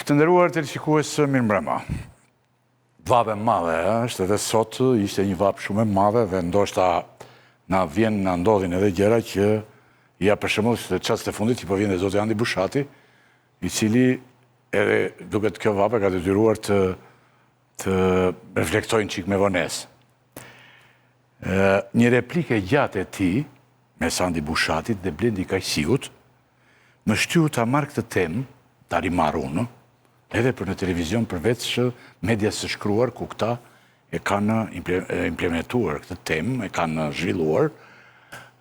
Të nderuar teleshikues, mirëmbrëma. Vapë e madhe, është edhe sot, ishte një vapë shumë e madhe dhe ndoshta na vjen, na ndodhin edhe gjëra që ja për shembull se çastet e fundit që po vjen dhe zoti Andi Bushati, i cili edhe duket kjo vapë e ka detyruar të të reflektojë një çikë me vonesë. Një replikë e gjatë e tij mes Andi Bushatit dhe Blendi Kajsiut, më shtyu ta marr këtë temë, ta rimarr unë, edhe për në televizion përveç medias së shkruar ku këta e kanë implementuar këtë temë, e kanë zhvilluar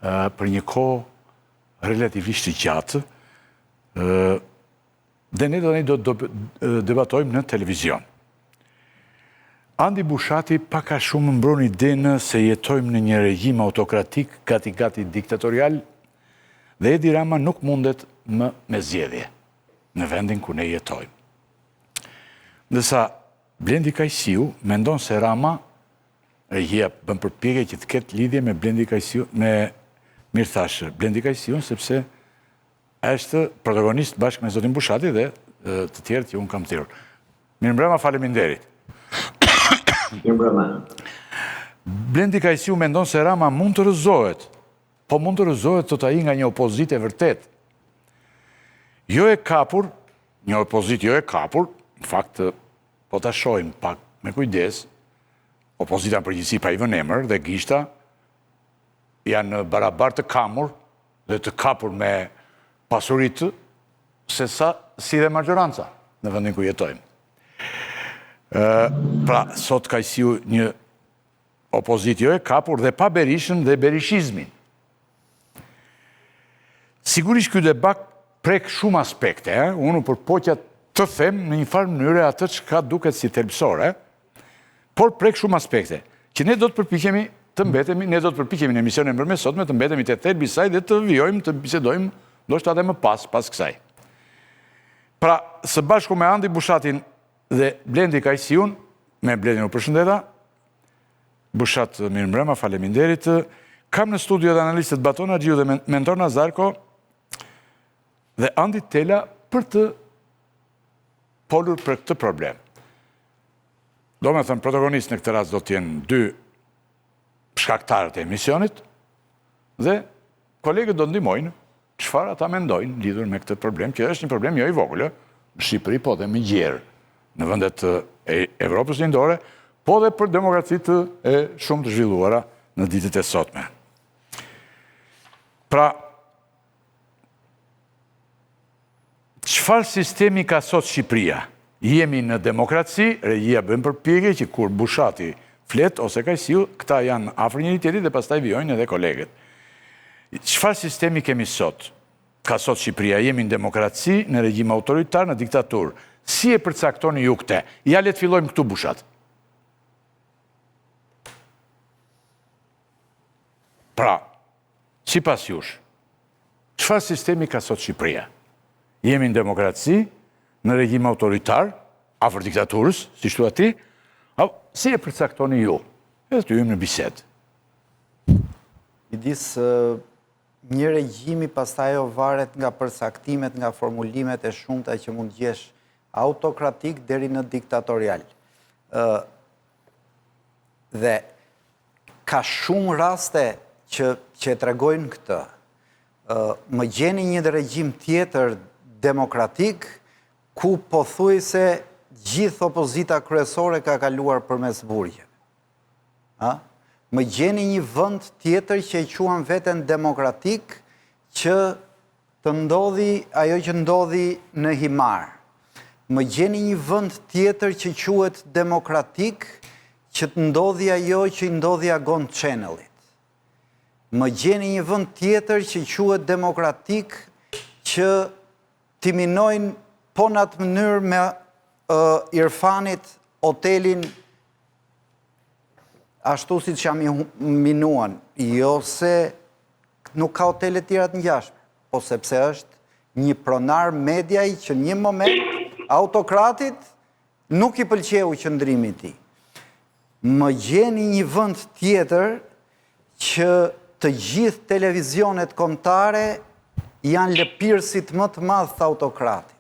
për një kohë relativisht të gjatë, dhe ne tani do të debatojmë në televizion. Andi Bushati pak a shumë mbron idenë se jetojmë në një regjim autokratik, gati gati diktatorial, dhe Edi Rama nuk mundet më me zgjedhje në vendin ku ne jetojmë. Ndërsa Blendi Kajsiu mendon se Rama regjia bën përpjekje që të ketë lidhje me Blendi Kajsiu, me mirë thashë, Blendi Kajsiun sepse është protagonist bashkë me zotin Bushati dhe të tjerët që unë kam thirrur. Mirëmbrëma, faleminderit. Mirëmbrëma. Blendi Kajsiu mendon se Rama mund të rrëzohet, po mund të rrëzohet thotë ai nga një opozitë e vërtetë. Jo e kapur, një opozitë jo e kapur, në fakt po ta shohim pak me kujdes, opozita në përgjithësi pa i vënë emër dhe gishta janë barabar të kamur dhe të kapur me pasuritë se sa si dhe maxhoranca në vendin ku jetojmë. Pra, thotë Kajsiu një opozitë jo e kapur dhe pa Berishën dhe berishizmin. Sigurisht ky debat prek shumë aspekte, eh? unë u përpoqa të them në një farë mënyre atë çka duket si thelbësore, por prek shumë aspekte, që ne do të përpiqemi të mbetemi, ne do të përpiqemi në emisionin e mbrëmjes sotme të mbetemi te thelbi i saj dhe të vijojmë të bisedojmë ndoshta edhe më pas pas kësaj. Pra, së bashku me Andi Bushatin dhe Blendi Kajsiun, me Blendin u përshëndeta, Bushat mirëmbrëma, faleminderit. Kam në studio edhe analistët Baton Haxhiu dhe Mentor Nazarko dhe Andi Tela për të folur për këtë problem. Domethënë, protagonistë në këtë rast do të jenë dy shkaktarët e emisionit dhe kolegët do ndihmojnë çfarë ata mendojnë lidhur me këtë problem, që është një problem jo i vogël, në Shqipëri, po dhe më gjerë, në vendet e Evropës Lindore, po dhe për demokracitë e shumë të zhvilluara në ditët e sotme. Pra, Çfarë sistemi ka sot Shqipëria? Jemi në demokraci, regjia bën përpjekje që kur Bushati flet ose Kajsiu, këta janë afër njëri-tjetrit dhe pastaj vijojnë edhe kolegët. Çfarë sistemi kemi sot? Ka sot Shqipëria, jemi në demokraci, në regjim autoritar, në diktaturë. Si e përcaktoni ju këtë? Ja le të fillojmë këtu Bushat. Pra, sipas jush, Çfarë sistemi ka sot Shqipëria? Jemi në demokraci, në regjim autoritar, afër diktaturës, siç thua ti, apo si e përcaktoni ju? Edhe të hyjmë në bisedë. Midis një regjimi pastaj ajo varet nga përcaktimet, nga formulimet e shumta që mund të gjesh autokratik deri në diktatorial. Ë dhe Ka shumë raste që që e tregojnë këtë. Më gjeni një regjim tjetër demokratik ku pothuajse gjithë opozita kryesore ka kaluar përmes burgjeve. Ë? Më gjeni një vend tjetër që e quan veten demokratik që Të ndodhi ajo që ndodhi në Himarë. Më gjeni një vend tjetër që quhet demokratik që të ndodhi ajo që i ndodhi Agon Channel-it. Më gjeni një vend tjetër që quhet demokratik që t'i minojnë po në atë mënyrë me uh, Irfanit hotelin ashtu siç ia minuan, jo se Nuk ka hotele tjera të ngjashme, po sepse është një pronar mediai që një moment autokratit nuk i pëlqeu qëndrimi i tij. Më gjeni një vend tjetër që të gjithë televizionet kombëtare janë lëpirësit më të madh të autokratit.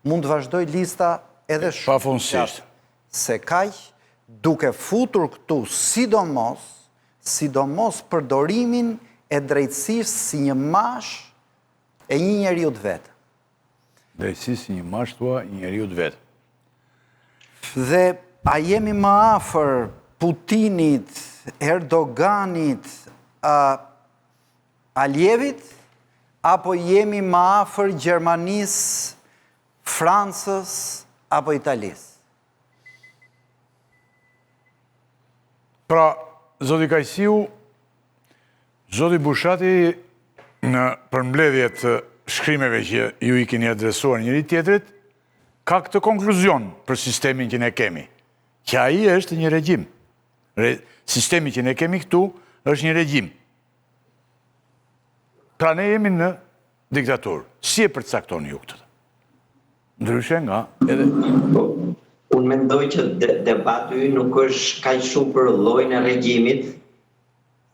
Mund të vazhdojë lista edhe shumë Pafundësisht. Se kaq, duke futur këtu sidomos, sidomos përdorimin e drejtësisë si një mashë e një njeriu të vetëm. Drejtësisë si një mashë thua një njeriu të vetëm. Dhe a jemi më afër Putinit, Erdoganit, a Alievit, apo jemi më afër Gjermanisë, Francës apo Italisë? Pra, zoti Kajsiu, zoti Bushati në përmbledhje të shkrimeve që ju i keni adresuar njëri-tjetrit, ka këtë konkluzion për sistemin që ne kemi, që ai është një regjim. Re, sistemi që ne kemi këtu është një regjim. Pra ne jemi në diktaturë. Si e përcaktoni ju këtë? Ndryshe nga edhe... Po, unë mendoj që debati ynë nuk është kaq shumë për llojin e regjimit,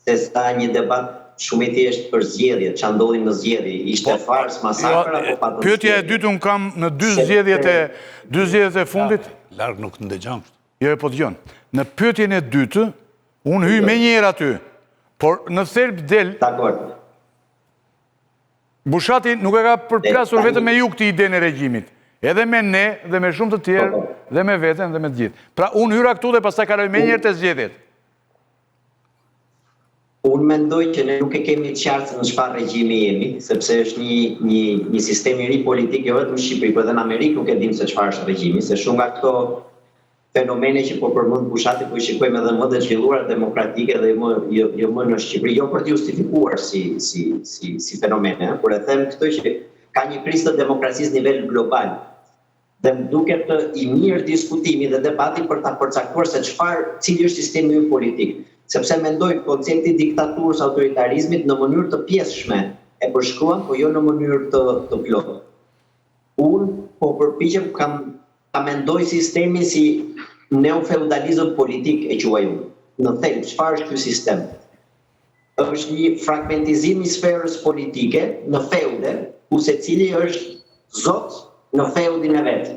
se sa një debat shumë i thjeshtë për zgjedhjet, ça ndodhi në zgjedhje, ishte po, farsë, masakër jo, apo patëm zgjedhje? Pyetja e dytë unë kam në dy zgjedhjet e dy zgjedhjet e fundit. Larg nuk të ndëgjon. Jo, po dëgjon. Në pyetjen e dytë, unë hyj menjëherë aty. Por në thelb del Dakord. Bushati nuk e ka përplasur vetëm me ju këtë idenë e regjimit, edhe me ne dhe me shumë të tjerë po, po. dhe me veten dhe me të gjithë. Pra unë hyra këtu dhe pastaj kaloj menjëherë te zgjedhjet. Unë mendoj që ne nuk e kemi të qartë se në çfarë regjimi jemi, sepse është një një një sistem i ri politik jo vetëm në Shqipëri, por edhe në Amerikë nuk e dimë se çfarë është regjimi, se shumë nga këto fenomene që po përmend Bushati po i shikojmë edhe në vende të zhvilluara demokratike dhe jo më jo, jo më në Shqipëri, jo për të justifikuar si si si si fenomene, por e them këtë që ka një krizë të demokracisë në nivel global. Dhe më duket i mirë diskutimi dhe debati për ta përcaktuar se çfarë, cili është sistemi ynë politik. Sepse mendoj koncepti i diktaturës, autoritarizmit në mënyrë të pjesshme e përshkruan, po jo në mënyrë të të plotë. Unë po përpiqem kam Ta mendoj sistemin si neofeudalizëm politik e quaj unë. Në thelb, çfarë është ky sistem? Është një fragmentizim i sferës politike në feude, ku secili është zot në feudin e vet.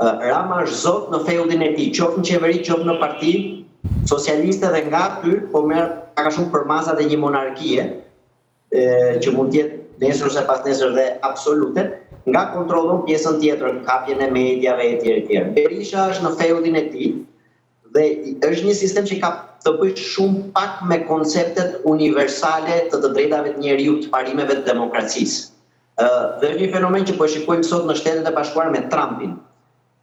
Rama është zot në feudin e tij, qoftë në qeveri, qoftë në parti socialiste dhe nga aty po merr pak a shumë përmasat e një monarkie, që mund të jetë nesër ose pasnesër dhe absolute, nga kontrollon pjesën tjetër, kapjen e mediave etj etj. Berisha është në feudin e tij dhe është një sistem që ka të bëjë shumë pak me konceptet universale të të drejtave të njeriut, të parimeve të demokracisë. Dhe është një fenomen që po e shikojmë sot në Shtetet e Bashkuara me Trumpin.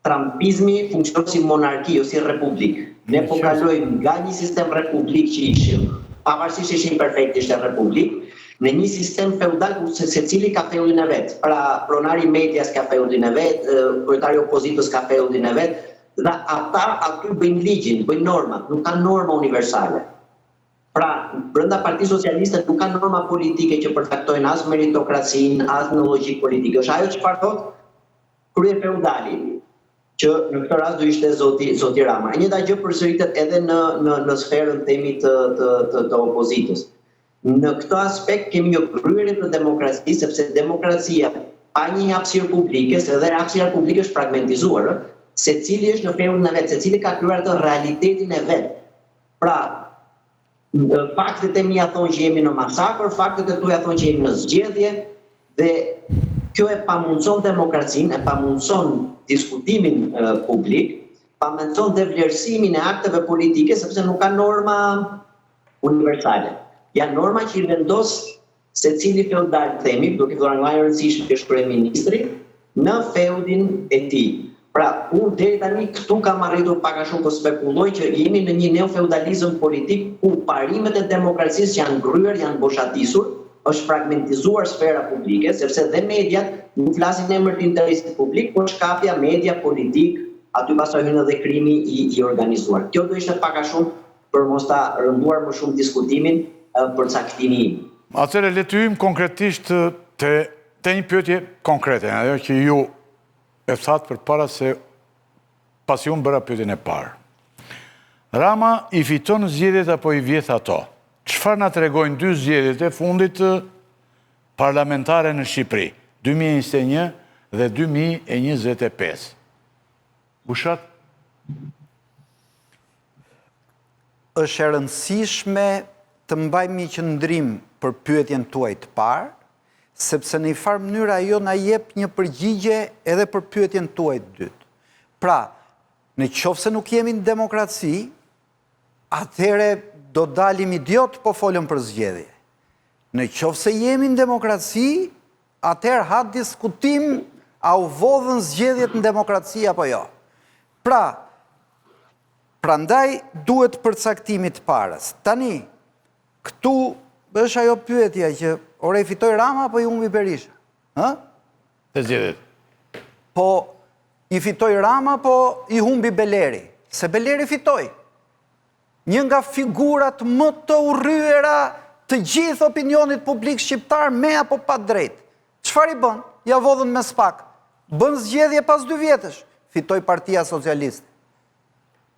Trumpizmi funksionon si monarki, jo si republikë. Ne po kalojmë nga një sistem republikë që ishim, pavarësisht ishte imperfekt, ishte republikë, në një sistem feudal ku secili ka feudin e vet. Pra, pronari i medias ka feudin e vet, kryetari i opozitës ka feudin e vet, dhe ata aty bëjnë ligjin, bëjnë normat, nuk ka norma universale. Pra, brenda Partisë Socialiste nuk ka norma politike që përcaktojnë as meritokracinë, as në logjikë politike. Është ajo çfarë thotë Kryefeudali, që në këtë rast do ishte zoti zoti Rama. E njëjta gjë përsëritet edhe në në në sferën themi të të të, të opozitës. Në këtë aspekt kemi një gërryerje të demokracisë, sepse demokracia pa një hapësirë publike, se edhe hapësira publike është fragmentizuar, ë, secili është në feudin e vet, secili ka krijuar atë realitetin e vet. Pra, Faktet e mia thonë që jemi në masakër, faktet e tuaja thonë që jemi në zgjedhje dhe kjo e pamundëson demokracinë, e pamundëson diskutimin publik, pamundëson dhe vlerësimin e akteve politike sepse nuk ka norma universale. Janë norma që i vendos Secili feudal, themi, duke filluar nga i rëndësishmi që është kryeministri, në feudin e tij. Pra, unë deri tani këtu kam arritur pak a shumë të spekuloj që jemi në një neofeudalizëm politik ku parimet e demokracisë janë gërryer, janë boshatisur, është fragmentizuar sfera publike, sepse dhe mediat nuk flasin në emër të interesit publik, por është kapja media politikë, aty pastaj hyn edhe krimi i, i organizuar. Kjo do ishte pak a shumë Për mos ta rënduar më shumë diskutimin, përcaktimi im. Atëherë le të hyjmë konkretisht te te një pyetje konkrete, ajo që ju e thatë përpara se pasi unë bëra pyetjen e parë. Rama i fiton zgjedhjet apo i vjedh ato? Çfarë na tregojnë dy zgjedhjet e fundit parlamentare në Shqipëri, 2021 dhe 2025. Bushat? Është e rëndësishme të mbajmë një qëndrim për pyetjen tuaj të parë, sepse në një farë mënyre ajo na jep një përgjigje edhe për pyetjen tuaj të dytë. Pra, në qoftë se nuk jemi në demokraci, atëherë do dalim idiot po folëm për zgjedhje. Në qoftë se jemi në demokraci, atëherë ha diskutim a u vodhën zgjedhjet në demokraci apo jo. Pra, prandaj duhet përcaktimi të parës. Tani, këtu është ajo pyetja që ore i fitoi Rama apo i humbi Berisha? Ë? Te zgjedhjet. Po i fitoi Rama apo i humbi Beleri? Se Beleri fitoi. Një nga figurat më të urryera të gjithë opinionit publik shqiptar me apo pa drejt. Çfarë i bënë? Ia vodhën me SPAK. Bënë zgjedhje pas dy vjetësh. Fitoi Partia Socialiste.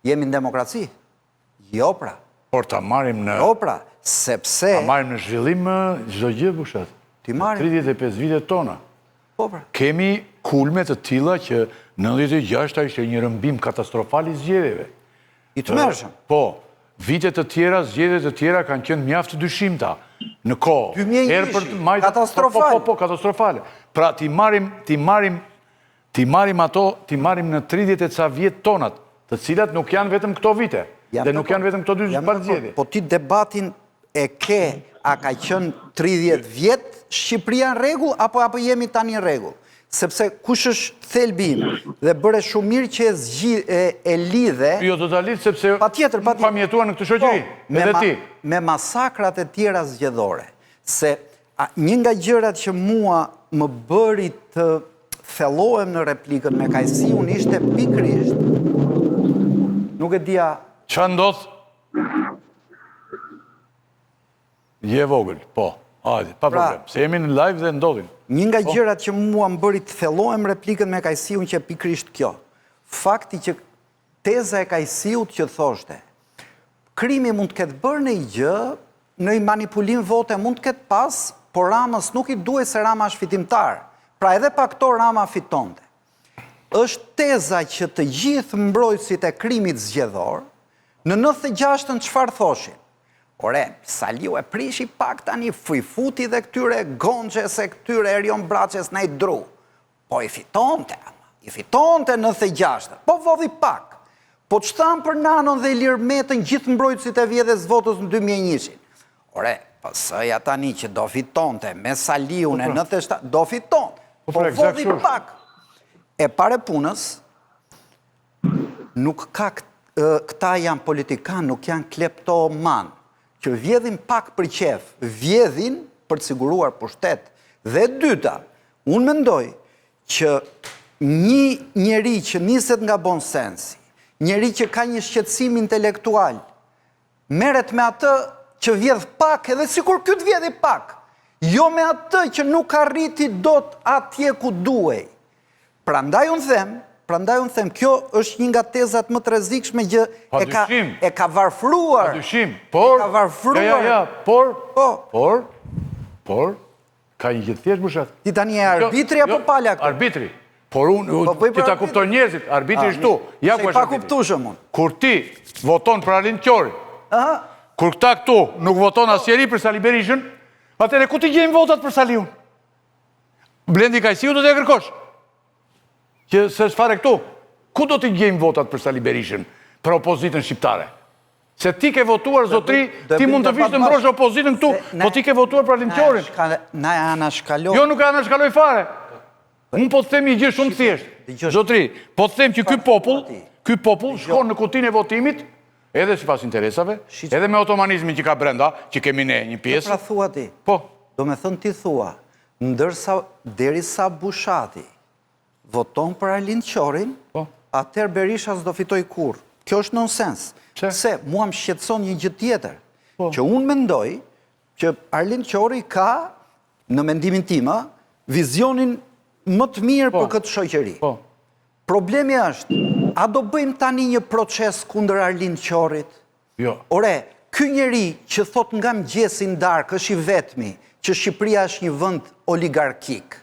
Jemi në demokraci? Jo pra. Por ta marrim në... Jo pra, sepse... Ta marrim në zhvillim çdo gjë, Bushat. T'i marrim. 35 vitet tona. Po pra. Kemi kulme të tilla që 96-a ishte një rrëmbim katastrofal i zgjedhjeve. I tmerrshëm. Po, vite të tjera, zgjedhje të tjera kanë qenë mjaft të dyshimta në kohë. 2001-shi, katastrofal. Po, po, po, katastrofale. Pra, t'i marrim, t'i marrim, t'i marrim ato, t'i marrim në 30 e ca vjet tonat, të cilat nuk janë vetëm këto vite, dhe nuk janë vetëm këto dy palë zgjedhje. Po ti debatin e ke, a ka qenë 30 vjet Shqipëria në rregull apo apo jemi tani në rregull? Sepse kush është thelbi im dhe bëre shumë mirë që e zgji e, e lidhe. Jo, do ta lidh sepse patjetër, patjetër. Kam jetuar në këtë shoqëri, po, edhe ti. Me masakrat e tjera zgjedhore, se a, një nga gjërat që mua më bëri të thellohem në replikën me Kajsiun ishte pikërisht nuk e dija Çfarë ndodh? Je e vogël, po. Hajde, pa pra, problem. Se jemi në live dhe ndodhin. Një nga po. gjërat që mua më bëri të thellohem replikën me Kajsiun qe pikërisht kjo. Fakti që teza e Kajsiut që thoshte, krimi mund të ketë bërë një gjë, një manipulim vote mund të ketë pas, por Ramës nuk i duhej se Rama është fitimtar. Pra edhe pa këto Rama fitonte. Është teza që të gjithë mbrojtësit e krimit zgjedhor, në 96-ën çfarë thoshin? Ore, Saliu e prishi pak tani, i futi dhe këtyre Gonxhes e këtyre Erion Braçes naj dru. Po i fitonte, ama, i fitonte 96-ën, po vodhi pak. Po ç'thanë për Nanon dhe Ilir Metën gjithë mbrojtësit e vjedhjes votës në 2001-shin? Ore, PS-ja tani që do fitonte me Saliun e 97, po pra. do fitonte. Po, po pra, vodhi pak. E para e punës, nuk ka këta janë politikanë, nuk janë kleptomanë, që vjedhin pak për qejf, vjedhin për të siguruar pushtet. Dhe e dyta, unë mendoj që një njeri që niset nga bon sensi, njeri që ka një shqetësim intelektual, Merret me atë që vjedh pak edhe sikur ky të vjedhi pak, jo me atë që nuk arriti dot atje ku duhej. Prandaj unë them, prandaj unë them, kjo është një nga tezat më të rrezikshme që e ka e ka varfëruar. Padyshim, por e ka varfëruar. Ja, ja, ja, por, po. por, por Ka një gjë të thjeshtë Bushat. Ti tani je arbitri apo jo, pala këtu? Arbitri. Por unë, po që ta kuptojnë njerëzit, arbitri është këtu. Ja ku është arbitri. Pakuptueshëm unë. Kur ti voton për Arlind Qorin, kur këta këtu nuk voton asnjeri për Sali Berishën, atëherë ku t'i gjejmë votat për Saliun? Blendi Kajsiu do t'ia kërkosh. Që s'është fare këtu. Ku do t'i gjejmë votat për Sali Berishën, për opozitën shqiptare? Se ti ke votuar, zotri, ti mund të vish të mbrosh opozitën këtu, po ti ke votuar për Arlind Qorin. Na e anashkalon. Jo, nuk e anashkaloj fare. Unë po të them një gjë shumë të thjeshtë. Zotri, po të them që ky popull, ky popull shkon në kutinë e votimit, edhe sipas interesave, edhe me otomanizmin që ka brenda, që kemi ne një pjesë. Pra thua ti. Po. Domethënë ti thua, ndërsa derisa Bushati voton për Arlind Qorin, po. atëherë Berisha s'do fitojë kurrë. Kjo është nonsens. Se mua më shqetëson një gjë tjetër, po. që unë mendoj që Arlind Qori ka, në mendimin tim, vizionin më të mirë po. për këtë shoqëri. Po. Problemi është, a do bëjmë tani një proces kundër Arlind Qorit? Jo. Ore, ky njeri që thotë nga mëngjesi në darkë është i vetmi që Shqipëria është një vend oligarkik.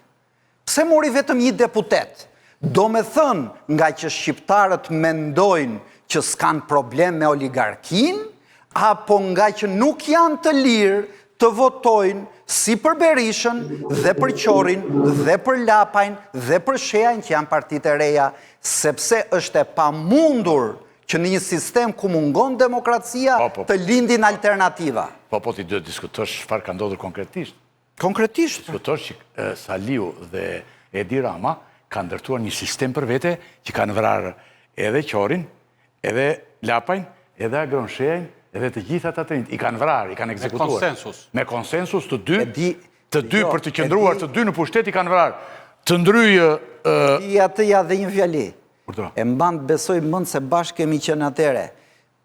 Pse mori vetëm një deputet? Domethënë, ngaqë shqiptarët mendojnë që s'kanë problem me oligarkinë, apo ngaqë nuk janë të lirë të votojnë si për Berishën dhe për Qorrin dhe për Lapajn dhe për Shehajn që janë partitë e reja, sepse është e pamundur që në një sistem ku mungon demokracia po, po, të lindin alternativa. Po, po, ti duhet diskutosh çfarë ka ndodhur konkretisht. Konkretisht. Diskutosh që Saliu dhe Edi Rama kanë ndërtuar një sistem për vete që kanë vrarë edhe Qorrin, edhe Lapajn, edhe Agron Shehajn, edhe të gjithë ata të rinjtë. I kanë vrarë, i kanë ekzekutuar. Me konsensus. Me konsensus të dy, të dy jo, për të qëndruar, të dy në pushtet i kanë vrarë. Të ndryjë... Ti atë ja dhe një fjali. E mban besoj mend se bashkë kemi qenë atëherë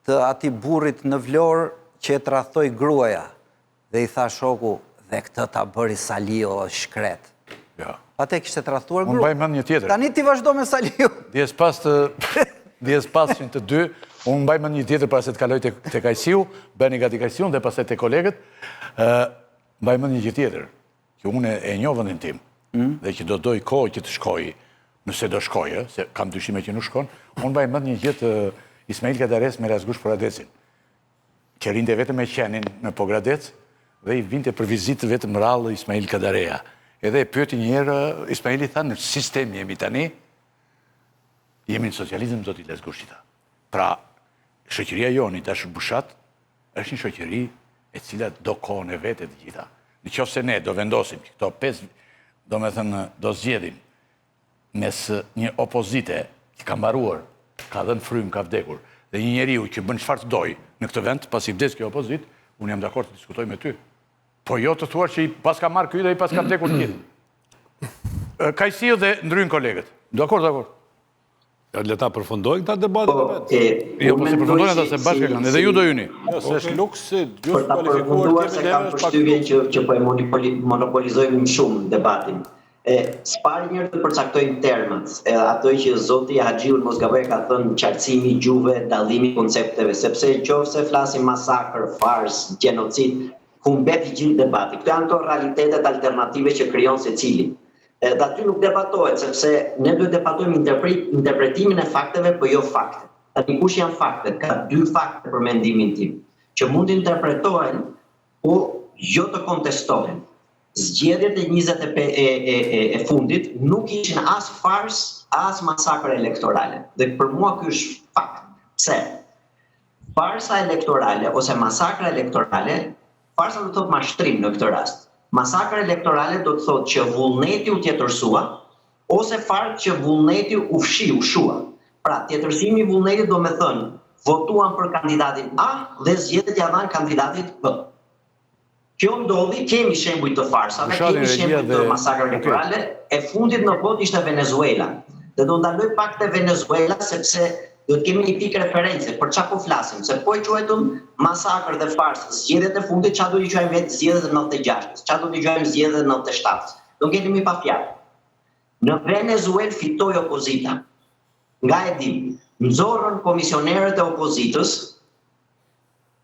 të atij burrit në Vlorë që e tradhtoi gruaja. Dhe i tha shoku, dhe këtë ta bëri Saliu o i shkretë. Ja. Atë e kishte tradhtuar gruaja. Unë mbaj mend një tjetër. Tani ti vazhdo me Saliun. Ndjesë pastë, ndjesë pasçin të dy, unë mbaj mend një tjetër para se të kaloj te, te Kajsiu, bëni gati Kajsiun dhe pastaj te kolegët, ë mbaj mend një gjë tjetër, që unë e njoh vendin tim mm. dhe që do dojë kohë që të shkojë, nëse do shkojë, se kam dyshime që nuk shkon, unë mbaj mend një gjë të Ismail Kadaresë me Lasgush Poradecin. që rrinte vetëm me qenin në Pogradec dhe i vinte për vizitë vetëm rrallë Ismail Kadareja. Edhe e pyeti një herë, Ismaili tha në ç'sistem jemi tani, jemi në socializëm zoti Lasgush i tha. Pra, shoqëria jonë i dashur Bushat është një shoqëri e cila do kohën e vet e të gjitha. Në qoftë se ne do vendosim që këto 5, domethënë, do zgjedhim mes një opozite që ka mbaruar, ka dhënë frymë, ka vdekur, dhe një njeriu që bën çfarë të dojë në këtë vend, pasi vdes kjo opozitë, unë jam dakord të diskutoj me ty. Po jo të thuash që i paska marrë ky dhe i paska vdekur të gjithë. Kajsiu dhe ndrynë kolegët. Dakord, dakord. Le ta përfundojnë këta debatin e po, vet. Jo, po s'e përfundojnë ata se bashkë kanë, edhe ju do hyni. Jo, se është luks, ju Për ta përfunduar se kam përshtypjen që që po e monopolizojmë shumë debatin. E, së pari njëherë të përcaktojmë termat, e ato që zoti Haxhiu mos gaboj ka thënë qartësimi i gjuhëve, dallimi i koncepteve, sepse qoftë se flasim masakër, farsë, gjenocid, humbet i gjithë debati. Këto janë këto realitetet alternative që krijon secili. Edhe aty nuk debatohet, sepse ne duhet debatojmë interpretimin e fakteve, po jo faktet. Tani kush janë faktet? Ka dy fakte për mendimin tim, që mund të interpretohen, po jo të kontestohen. Zgjedhjet e 25 e, e, e, e fundit nuk ishin as farsë, as masakër elektorale. Dhe për mua ky është fakt. Pse? Farsa elektorale ose masakra elektorale, farsa do të thotë mashtrim në këtë rast. Masakra elektorale do të thotë që vullneti u tjetërsua ose farsë që vullneti u fshi, u shua. Pra, tjetërsimi i vullnetit do me thënë, votuan për kandidatin A dhe zgjedhjet ia dhanë kandidatit B. Kjo ndodhi, kemi shembuj të farsave, kemi shembuj të masakrave elektorale, e fundit në botë ishte Venezuela. Dhe do ndaloj pak te Venezuela sepse duhet kemi një pikë reference për çfarë po flasim, se po e quajtëm masakër dhe farsë zgjedhjet e fundit, çfarë do t'i quajmë vetë zgjedhjet e 96-s, çfarë do t'i quajmë zgjedhjet e 97-s. Do ngelemi pa fjalë. Në Venezuelë fitoi opozita. Nga e dim, nxorrën komisionerët e opozitës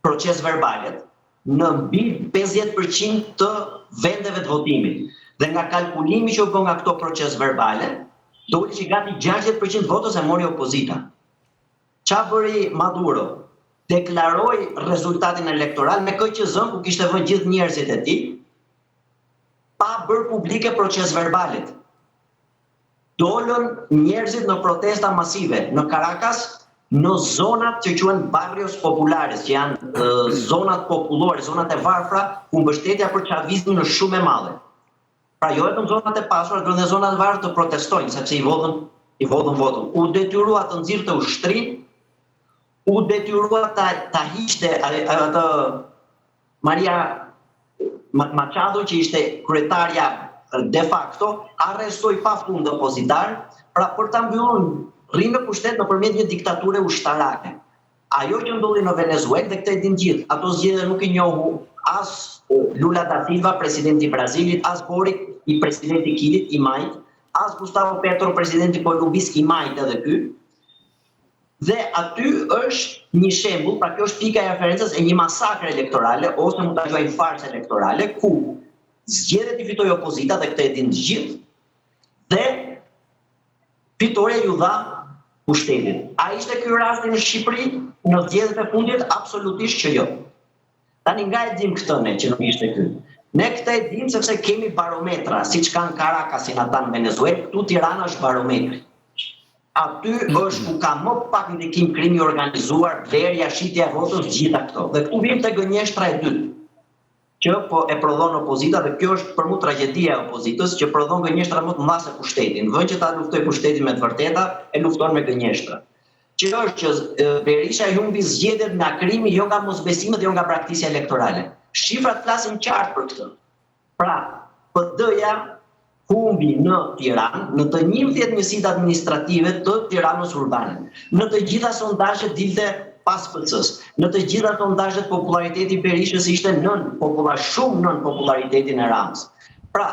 procesverbalet në mbi 50% të vendeve të votimit. Dhe nga kalkulimi që u bë nga këto procesverbale, doli që gati 60% votës e mori opozita. Ça bëri Maduro? Deklaroi rezultatin elektoral me KQZ ku kishte vënë gjithë njerëzit e tij, pa bërë publike procesverbalet. Dolën njerëzit në protesta masive në Caracas, në zonat që quhen barrios populares, që janë zonat popullore, zonat e varfra, ku mbështetja për Chavizmin është shumë e madhe. Pra jo vetëm zonat e pasura, por edhe zonat e varfra të protestojnë, sepse i vodhën i vodhën votën. U detyrua të nxirrte ushtrinë, u detyrua ta ta hiqte atë Maria Machado që ishte kryetarja de facto, arrestoi pa fund opozitarë, pra për ta mbyllur rri në pushtet nëpërmjet një diktature ushtarake. Ajo që ndodhi në Venezuelë dhe këtë e dinë gjithë, ato zgjedhje nuk i njohu as Lula da Silva, presidenti i Brazilit, as Boric, i presidenti i Kilit, i majtë, as Gustavo Petro, presidenti i Kolumbisë, i majtë edhe ky, Dhe aty është një shembull, pra kjo është pika e referencës e një masakre elektorale ose mund ta quajmë farsë elektorale ku zgjedhjet i fitoi opozita dhe këtë e dinë të gjithë. Dhe fitorja iu dha pushtetit. A ishte ky rasti në Shqipëri në zgjedhjet e fundit? Absolutisht që jo. Tani nga e dimë këtë ne që nuk ishte ky? Ne këtë e dimë sepse kemi barometra, siç kanë Caracas-in ata në Venezuelë, këtu Tirana është barometri. Aty është ku ka më pak ndikim krimi i organizuar, blerja, shitja e votës, gjitha këto. Dhe këtu vijmë te gënjeshtra e dytë që po e prodhon opozita dhe kjo është për mua tragjedia e opozitës që prodhon gënjeshtra më të mëdha se pushteti. Në vend që ta luftojë pushtetin me të vërteta, e lufton me gënjeshtra. Që është që Berisha i humbi zgjedhjet nga krimi, jo nga mosbesimi dhe jo nga braktisja elektorale. Shifrat flasin qartë për këtë. Pra, PD-ja humbi në Tiranë, në të 11 njësitë administrative të Tiranës urbane. Në të gjitha sondazhet dilte pas PS-së. Në të gjitha sondazhet popullariteti i Berishës ishte nën popullar, shumë nën popullaritetin e Ramës. Pra,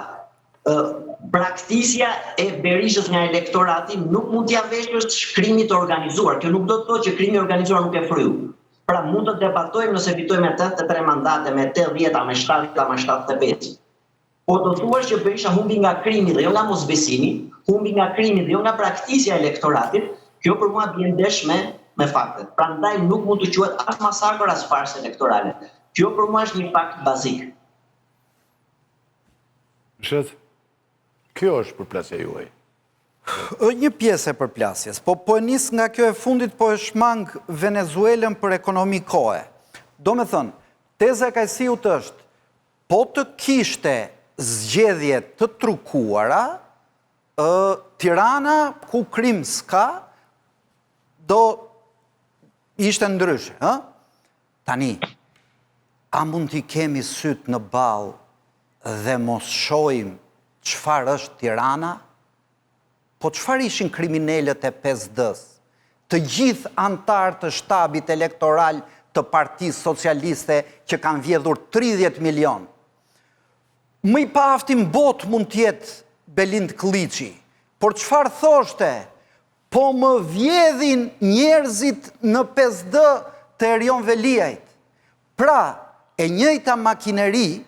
braktisja e Berishës nga elektorati nuk mund t'ia veshësh krimit të organizuar. Kjo nuk do të thotë që krimi i organizuar nuk e fryu. Pra mund të debatojmë nëse fitoi me 83 mandate, me 80, me 70, me 75. Po të thuash që Berisha humbi nga krimi dhe jo nga mosbesimi, humbi nga krimi dhe jo nga braktisja e elektoratit, kjo për mua bie ndesh me me faktet. Prandaj nuk mund të quhet as masakër as farsë elektorale. Kjo për mua është një fakt bazik. Shet, kjo është përplasja juaj. Një pjesë e përplasjes, po po e nis nga kjo e fundit, po e shmang Venezuelën për ekonomi kohe. Domethënë, teza e Kajsiut është, po të kishte zgjedhje të trukuara, Tirana, ku krim s'ka, do ishte ndryshe, ë? Tani, a mund t'i kemi sytë në ballë dhe mos shohim çfarë është Tirana? Po çfarë ishin kriminelët e 5D-së? Të gjithë anëtarë të shtabit elektoral të Partisë Socialiste që kanë vjedhur 30 milion. Më i paafti në botë mund të jetë Belind Këlliçi, por çfarë thoshte Po më vjedhin njerëzit në 5D të Erion Veliajt. Pra, e njëjta makineri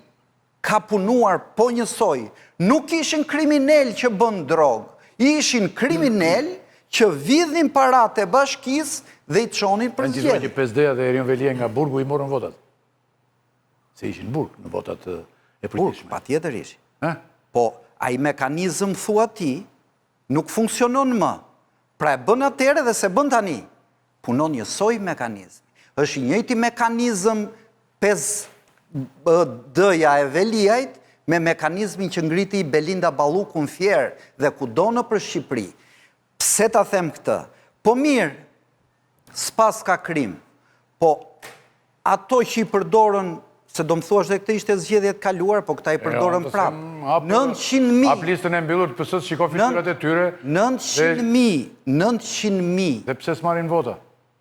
ka punuar po njësoj. Nuk ishin kriminelë që bënë drogë, ishin kriminelë që vidhnin paratë e bashkisë dhe i çonin për zgjedhje. Që 5D-ja dhe Erion Veliaj nga burgu i morën votat. Se ishin në burg në votat e përgjithshme. Burg, patjetër ishin. Po, ai mekanizëm thua ti, Nuk funksionon më. Pra e bën atëherë dhe s'e bën tani. Punon njësoj mekanizmi. Është i njëjti mekanizëm 5D-ja e Veliajt me mekanizmin që ngriti Belinda Balluku në Fier dhe kudo nëpër Shqipëri. Pse ta them këtë? Po mirë, s'paska krim. Po ato që i përdorën, se do më thuash dhe këtë ishte zgjedhjet e kaluara, po këta i përdorën prapë. 900.000. Hap listën e mbyllur të PS-së, shiko fytyrat e tyre. 900.000, 900.000. Dhe pse s'marrin vota?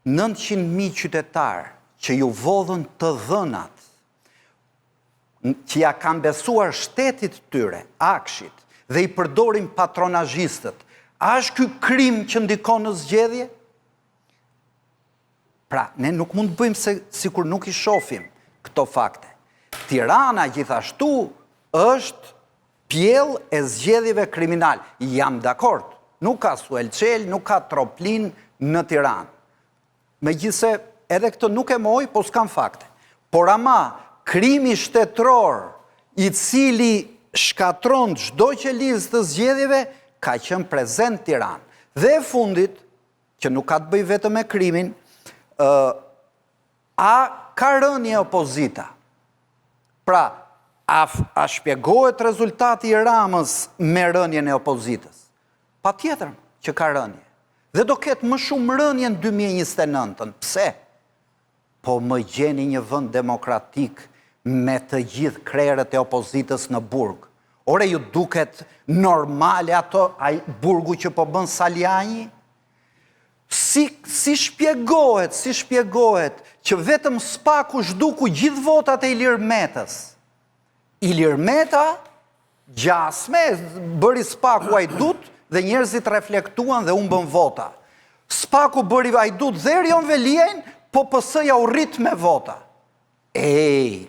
900.000 qytetarë që iu vodhën të dhënat, që ia kanë besuar shtetit të tyre, AKSHI-t, dhe i përdorin patronazhistët, a është ky krim që ndikon në zgjedhje? Pra, ne nuk mund të bëjmë se sikur nuk i shofim këto fakte. Tirana gjithashtu është pjellë e zgjedhjeve kriminale. Jam dakord, nuk ka Suel Çelë, nuk ka Troplin në Tiranë. Megjithëse edhe këtë nuk e mohoj, po s'kam fakte. Por ama, krimi shtetëror i cili shkatërron çdo qelizë të zgjedhjeve, ka qenë prezent Tiranë. Dhe e fundit, që nuk ka të bëjë vetëm me krimin, ë a ka rënie opozita? Pra, a, a shpjegohet rezultati i Ramës me rënien e opozitës? Patjetër që ka rënie. Dhe do ketë më shumë rënie në 2029-ën. Pse? Po më gjeni një vend demokratik me të gjithë krerët e opozitës në burg. Ore ju duket normale ato ai burgu që po bën Salianji? Si si shpjegohet, si shpjegohet që vetëm SPAK-u zhduku gjithë votat e Ilir Metës? Ilir Meta gjasme bëri SPAK-u hajdut dhe njerëzit reflektuan dhe humbën vota. SPAK-u bëri hajdut dhe Erion Veliajn, po PS-ja u rrit me vota. Ej,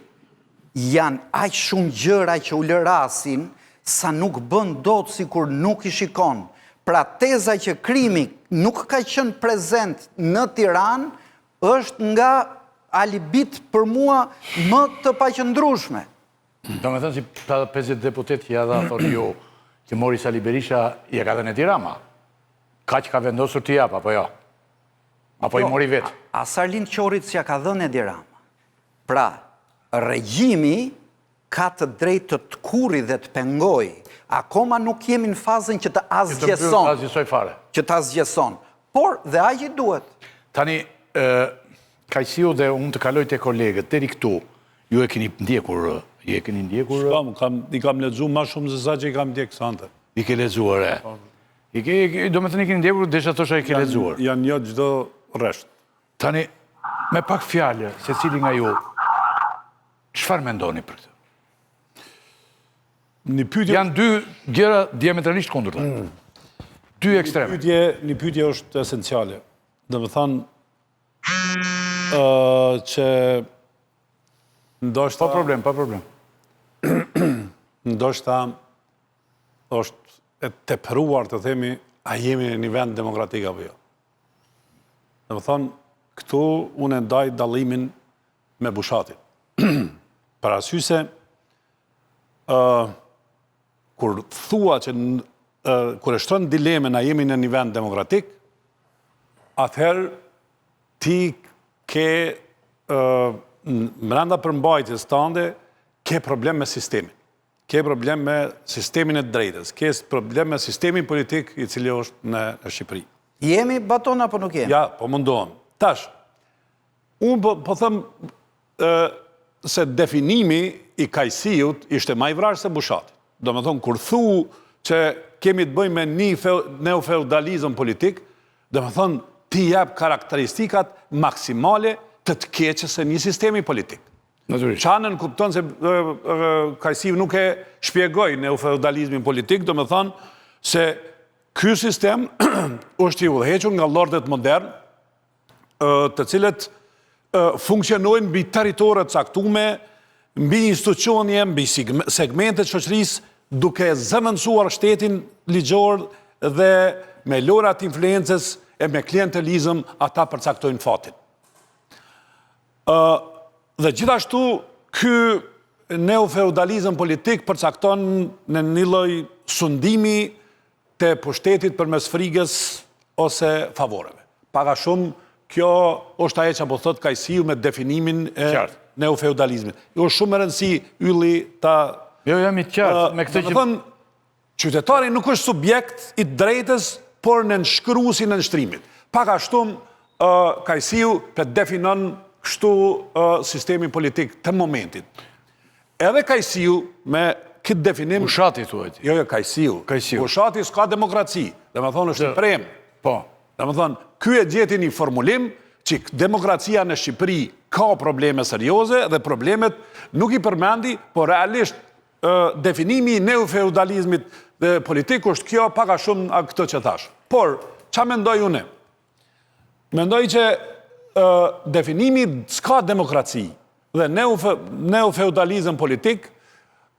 janë aq shumë gjëra që ulërasin sa nuk bën dot sikur nuk i shikon. Pra teza që krimi nuk ka qenë prezent në Tiranë është nga alibitë për mua më të paqëndrueshme. Domethënë si ta 50 deputetë që ia dha, thotë ju, që mori Sali Berisha, ia ka dhënë Edi Rama. Kaq ka vendosur t'i japë, apo jo? Apo i jo, mori vetë? As Arlind Qorrit s'ia ka dhënë Edi Rama. Pra, regjimi ka të drejtë të tkurri dhe të pengojë. Akoma nuk jemi në fazën që të asgjëson. Që të asgjësojë fare. Që të asgjëson. Por dhe aq i duhet. Tani, Kajsiu dhe unë të kaloj te kolegët, deri këtu, ju e keni ndjekur, ju e keni ndjekur... S'kam, kam, i kam lexu ma shumë se sa që i kam ndjek sante. I ke lexuar, e. Po. I ke, domethënë i keni ndjekur, desha të thosha i ke lexuar. Janë jo çdo rresht. Tani, me pak fjalë, secili nga ju, çfarë mendoni për këtë? Një pyetje Janë dy gjëra diametralisht kundërta. Mm. Dy ekstreme. Një pyetje, një pyetje është esenciale. Domethënë ë që ndoshta Pa problem, pa problem. Ndoshta është e tepruar të themi a jemi në një vend demokratik apo jo. Domethënë, këtu unë e ndaj dallimin me Bushatin. Për arsye se, uh, kur thua që uh, kur e shtron dilemën a jemi në një vend demokratik, atëherë ti ke uh, mrenda përmbajtjes tande ke problem me sistemin. Ke problem me sistemin e drejtës, ke problem me sistemin politik i cili është në, në Shqipëri. Jemi Baton apo nuk jemi? Ja, po mundohem. Tash, unë po, po them e, se definimi i Kajsiut ishte ma i vrazhdë se Bushatit. Domethënë, kur thu që kemi të bëjmë me një neofeudalizëm politik, domethënë, ti jep karakteristikat maksimale të të keqes së një sistemi politik. Natyrisht. Ça nënkupton se Kajsiu nuk e shpjegoi neofeudalizmin politik, domethënë se ky sistem është i udhëhequr nga lordet modernë, të cilët funksionojnë mbi territore të caktume, mbi institucione, mbi segmente të shoqërisë, duke zëvendësuar shtetin ligjor dhe me lojëra të influencës e me klientelizëm ata përcaktojnë fatin. Dhe gjithashtu, ky neofeudalizëm politik përcakton në një lloj sundimi të pushtetit përmes frigës ose favoreve. Pak a shumë, kjo është ajo që po thotë Kajsiu me definimin e neofeudalizmit. Jo është shumë me rëndësi Ylli ta... Jo, jam i qartë me këtë që... Domethënë, Qytetari nuk është subjekt i drejtës, por nënshkrues i nënshtrimit. Pak a shumë, Kajsiu pe definon kështu sistemin politik të momentit. Edhe Kajsiu me këtë definim... Bushati, thuaj ti. Jo, jo, Kajsiu. Kajsiu. Bushati s'ka demokraci, domethënë është i premë. Po. Domethënë, ky e gjeti një formulim që demokracia në Shqipëri ka probleme serioze dhe problemet nuk i përmendi, por realisht definimi i neofeudalizmit politik është kjo pak a shumë këtë që thashë. Por, ça mendoj une? Mendoj që definimi s'ka demokraci dhe neofeudalizm politik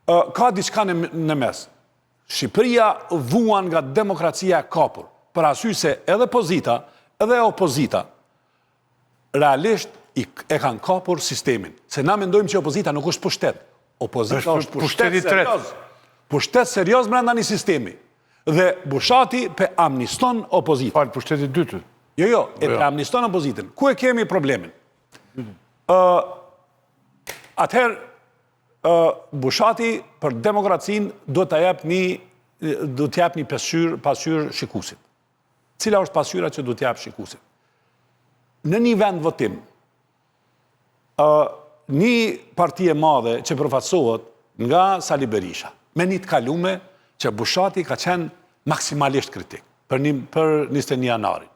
ka diçka në mes. Shqipëria vuan nga demokracia e kapur, për arsye se edhe pozita, edhe opozita, realisht i, e kanë kapur sistemin. Se na mendojmë që opozita nuk është pushtet. Opozita është, është pushtet serioz. Pushtet serioz brenda një sistemi. Dhe Bushati pe amniston opozitën. Fal, pushteti i dytë. Jo, jo, e pe amniston opozitën. Ku e kemi problemin? Ë atëherë ë Bushati për demokracinë duhet ta jap një duhet të jap një pasqyrë, pasqyrë shikuesit. Cila është pasqyra që duhet t'ia jap shikuesit? Në një vend votim, një parti e madhe që përfaqësohet nga Sali Berisha, me një të kalume që Bushati ka qenë maksimalisht kritik për një për 21 janarin,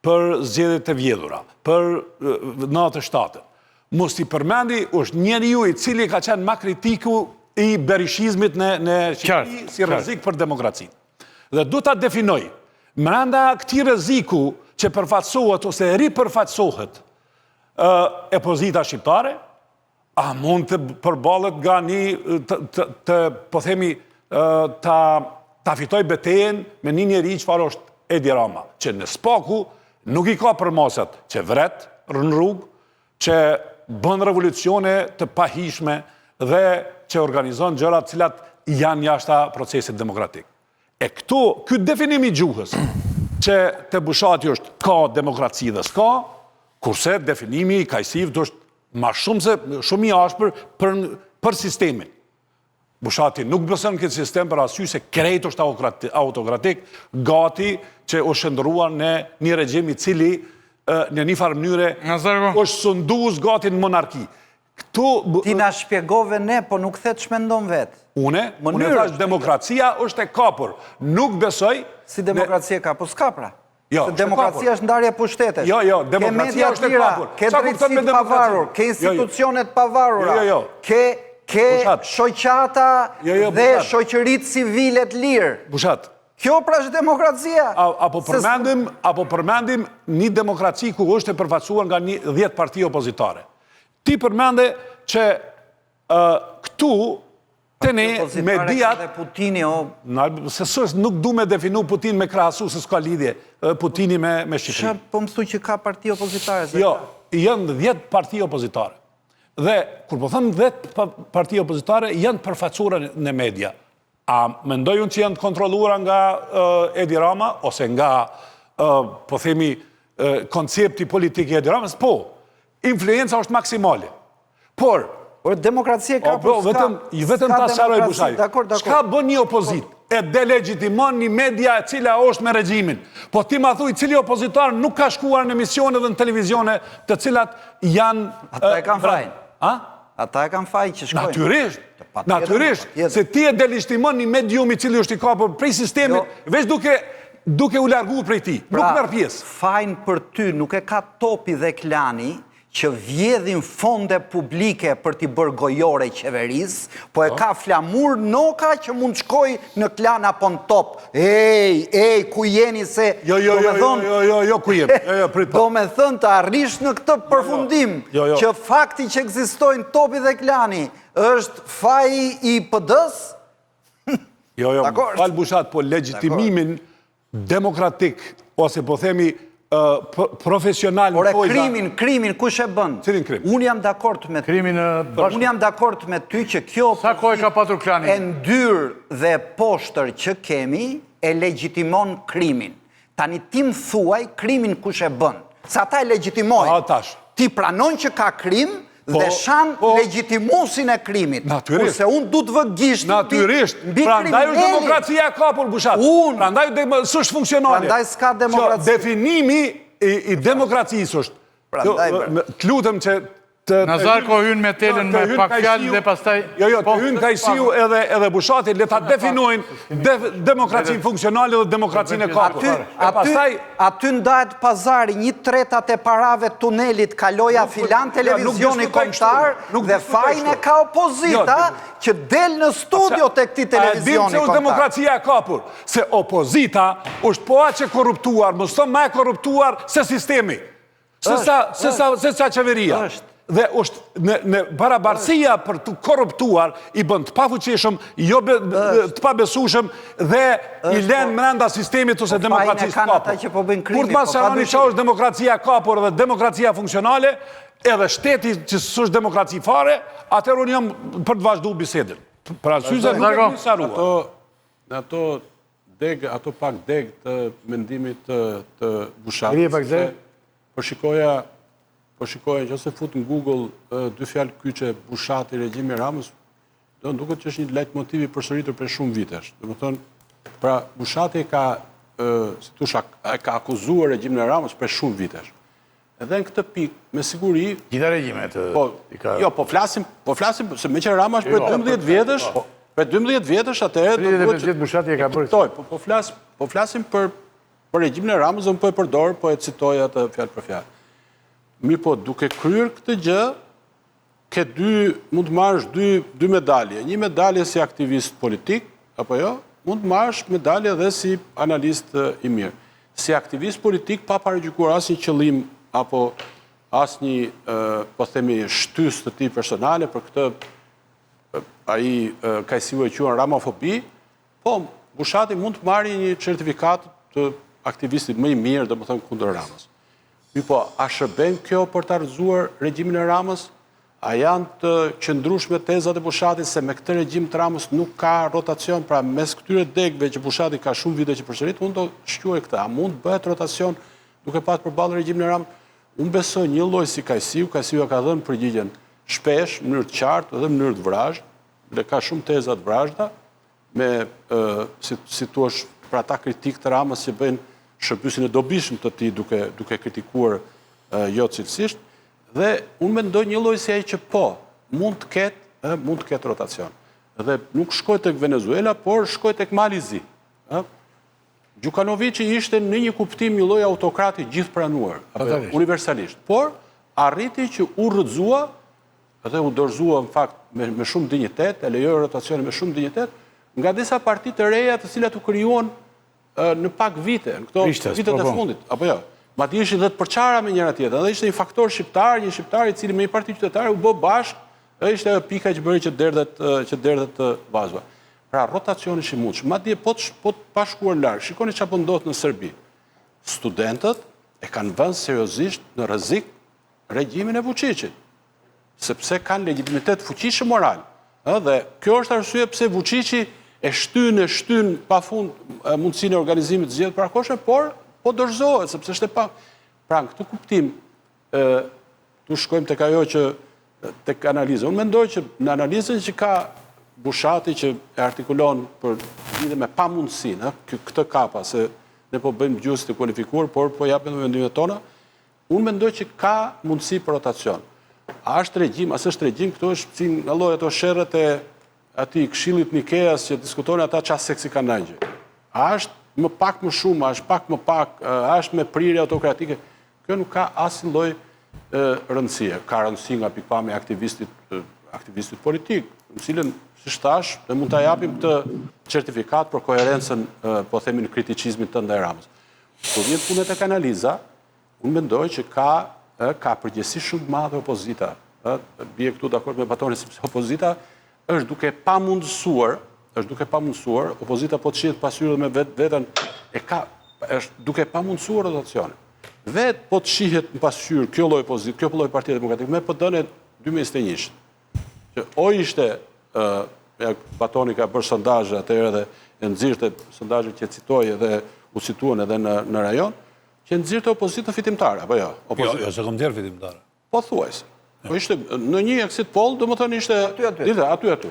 për zgjedhjet e vjedhura, për 97-ën. Mos t'i përmendi është njeriu i cili ka qenë ma kritiku i berishizmit në në Shqipëri si rrezik për demokracinë. Dhe duhet ta definoj mrenda këtij rreziku që përfaqësohet ose ripërfaqësohet opozita shqiptare, a mund të përballet nga një të, të, të po themi. ta ta fitojë betejën me një njeri çfarë është Edi Rama, që në s'paku nuk i ka përmasat që vret në rrugë, që bën revolucione të pahijshme dhe që organizon gjëra të cilat janë jashta procesit demokratik. E këtu, ky definim i gjuhës, që te Bushati është ka demokraci dhe s'ka, kurse definimi i Kajsiut është ma shumë se shumë i ashpër për, për sistemin. Bushati nuk beson këtë sistem për arsye se krejt është autokratik, gati që u shndërrua në një regjim i cili në një farë mënyre është sundues gati në monarki. Këtu Ti na shpjegove ne, po nuk the ç'mendon vetë. Une, unë thashë demokracia është e kapur. Nuk besoj Si demokracia e kapur, s'ka pra. Jo, se demokracia është ndarje pushtetesh. Jo, jo, demokracia është e kapur. Ke drejtësi të pavarur, ke jo, jo. institucione të pavarura. Jo, jo, jo. Ke ke shoqata jo, jo, dhe shoqëritë civile të lirë. Bushat. Kjo pra është demokracia. A po përmendim, a po përmendim një demokraci ku është e përfaqësuar nga një 10 parti opozitare. Ti përmende që këtu te ne mediat... Dhe Putini, o... Na, se sës, nuk du me definu Putin me krahasu se s'ka lidhje Putini me, me Shqipërinë. Që po më thu që ka parti opozitare? Se jo, janë 10 parti opozitare. Dhe, kur po them 10 parti opozitare, janë përfaqësuara në media. A mendoj unë që janë të kontrolluara nga Edi Rama, ose nga, po themi, koncepti politik i Edi Ramës? Po, influenca është maksimale. Por, Por demokracia ka po, vetëm vetëm ta sqaroj Bushati. Çka bën një opozitë? E delegjitimon një media e cila është me regjimin. Po ti ma thuj, cili opozitar nuk ka shkuar në emisione dhe në televizione të cilat janë... Ata e kanë fajin. A? Ata e kanë fajin që shkojnë. Natyrisht, natyrisht, se ti e delegjitimon një medium i cili është i kapur prej sistemit, jo. veç duke duke u largu prej tij, nuk pra, merr pjesë. Fajin për ty nuk e ka topi dhe klani që vjedhin fonde publike për t'i bërë gojore qeverisë, po e po. ka Flamur Noka që mund të shkojë në klan apo në top. Ej, ej, ku jeni se... Jo, jo, jo, jo, jo, jo, jo, ku jemi, jo, jo, prit po. Domethënë të arrish në këtë jo, jo. përfundim, jo, jo. që fakti që ekzistojnë topi dhe klani, është faji i PD-së? Jo, jo, fal Bushat, po legjitimimin demokratik, ose po themi profesional në Ore, krimin, krimin, kush e bën? Cilin krim? Unë jam dakord me ty. Krimin bashkë. Unë jam dakord me ty që kjo Sa kohë ka patur klani? E ndyrë dhe e poshtër që kemi e legjitimon krimin. Tani ti më thuaj krimin kush e bën. Se ata e legjitimojnë. A, tash. Ti pranon që ka krim po, dhe shan po, legjitimusin e krimit. Natyrisht. Kurse unë du të vë gishtin Natyrisht. mbi Prandaj është demokracia e kapur, Bushat. Unë. Prandaj s'është funksionale. Prandaj s'ka demokraci. Definimi i, i demokracisë është. Prandaj. Të lutem që të Nazarko hyn me telën me pak fjalë dhe pastaj Jo, jo, të po, hyn Kajsiu edhe edhe Bushati le ta definojnë demokracinë funksionale dhe demokracinë e kapur. Aty, aty, pastaj aty ndahet pazari, një tretat e parave të tunelit kaloja filan televizioni kombëtar dhe fajin e ka opozita jo, që del në studio të këtij televizioni kombëtar. A e dim se është demokracia e kapur, se opozita është po aq e korruptuar, mos them më e korruptuar se sistemi. Se sa, se sa, se sa qeveria. Është. Dhe është në, në barabarësia për t'u korruptuar, i bën të pafuqishëm, jo be, të pabesueshëm dhe i lën po- mrenda sistemit ose po demokracisë të kapur. Po Kur të ma po sqaroni çka është demokracia e kapur dhe demokracia funksionale, edhe shteti që s'është demokraci fare, atëherë unë jam për të vazhdu bisedën. Për arsye se nuk e kemi sqaruar. Ato, në ato degë, ato pak degë të mendimit të, të Bushatit. Rije pak zë. Po shikoja, po shikoja që ose fut në Google dy fjalë kyçe Bushati, regjimi i Ramës, do në duket që është një lajtmotiv i përsëritur prej shumë vitesh. Domethënë, pra Bushati ka, si t'thush, ka akuzuar regjimin e Ramës prej shumë vitesh. Edhe në këtë pikë, me siguri... Gjitha regjimet po, i ka... Jo, po flasim, po flasim, se meqë Rama është prej 12 vjetësh, po. prej 12 vjetësh, atëherë... 35 vjet Bushati e ka bërë. Kuptoj, po, po, flas, po flasim për, për regjimin e Ramës, dhe unë po e përdor, po e citoj atë fjalë për fjalë. Mirëpo, duke kryer këtë gjë, ke dy, mund të marrësh dy, dy medalje. Një medalje si aktivist politik, apo jo, mund të marrësh medalje dhe si analist i mirë. Si aktivist politik pa paragjykuar asnjë qëllim apo asnjë, po themi, shtysë të tij personale për këtë ai Kajsiu e quan ramafobi. Po, Bushati mund të marrë një certifikatë të aktivistit më i mirë, domethënë kundër Ramës. Mirëpo, a shërben kjo për ta rrëzuar regjimin e Ramës? A janë të qëndrueshme tezat e Bushatit se me këtë regjim të Ramës nuk ka rotacion, pra mes këtyre degëve që Bushati ka shumë vite që përsërit, unë do shquaj këtë. A mund të bëhet rotacion duke patë përballë regjimin e Ramës? Unë besoj një lloj si Kajsiu, Kajsiu e ka dhënë përgjigjen shpesh, në mënyrë të qartë dhe në mënyrë të vrazhdë, dhe ka shumë teza të vrazhda, me, si, si thuash, për ata kritikë të Ramës që bëjnë shërbyesin e dobishëm të tij duke, duke kritikuar jo cilësisht, dhe unë mendoj një lloj si ai që po, mund të ketë, mund të ketë rotacion. Dhe nuk shkoj tek Venezuela, por shkoj tek Mali i Zi. Ë? Gjukanoviçi ishte në një kuptim një lloj autokrati gjithëpranuar, universalisht, por arriti që u rrëzua dhe u dorëzua në fakt me, me shumë dinjitet, e lejoi rotacionin me shumë dinjitet, nga disa parti të reja të cilat u krijuan në pak vite, në këto vitet e po, po. fundit, apo jo. Madje ishin dhe të përçara me njëra tjetrën, dhe ishte një faktor shqiptar, një shqiptar i cili me një parti qytetare u bë bashkë, dhe ishte ajo pika që bëri që derdhet që derdhet vazo. Pra rotacioni është i mundshëm. Madje po të po pa shkuar larg, shikoni çfarë po ndodh në Serbi. Studentët e kanë vënë seriozisht në rrezik regjimin e Vuçiqit, sepse kanë legjitimitet fuqishëm moral. Ë dhe kjo është arsye pse Vuçiqi e shtyn e shtyn pafund mundësinë e organizimit të zgjedhjeve të parakohshme, por po dorëzohet sepse është e pa. Pra në këtë kuptim ë tu shkojmë tek ajo që tek analiza. Unë mendoj që në analizën që ka Bushati që e artikulon për lidhje me pamundësinë, ë, këtë kapa se ne po bëjmë gjuhës të kualifikuar, por po japim mendimet tona, Unë mendoj që ka mundësi për rotacion. A është regjim, a s'është regjim, këto është si nga lloj ato sherret e atij këshillit Nikeas që diskutonin ata ça seksi kanë engjëjt. A është më pak më shumë, a është pak më pak, a është me prirje autokratike, kjo nuk ka asnjë lloj rëndësie. Ka rëndësi nga pikëpamja e aktivistit, aktivistit politik, në cilën, siç thashë, ne mund ta japim këtë certifikatë për koherencën, po themi në kriticizmin tënd ndaj Ramës. Kur vjen puna tek analiza, Unë mendoj që ka ë ka përgjegjësi shumë të madhe opozita. Ë bie këtu dakord me Batonin sepse opozita është duke pamundësuar, është duke pamundësuar, opozita po të shihet pasqyrë me vetveten e ka është duke pamundësuar rotacionin. Vetë po të shihet në pasqyrë kjo lloj opozitë, kjo lloj partie demokratike me PD-në e 2021-shit. Që o ishte ë ja Batoni ka bërë sondazhe atëherë dhe e nxirrte sondazhe që citoi edhe u cituan edhe në në rajon, Që nxirrte opozitën fitimtare, apo jo? Jo, jo, s'e kam nxjerrë fitimtare. Po thuajse. Po ishte në një exit poll, domethënë ishte aty aty. Dilte aty aty.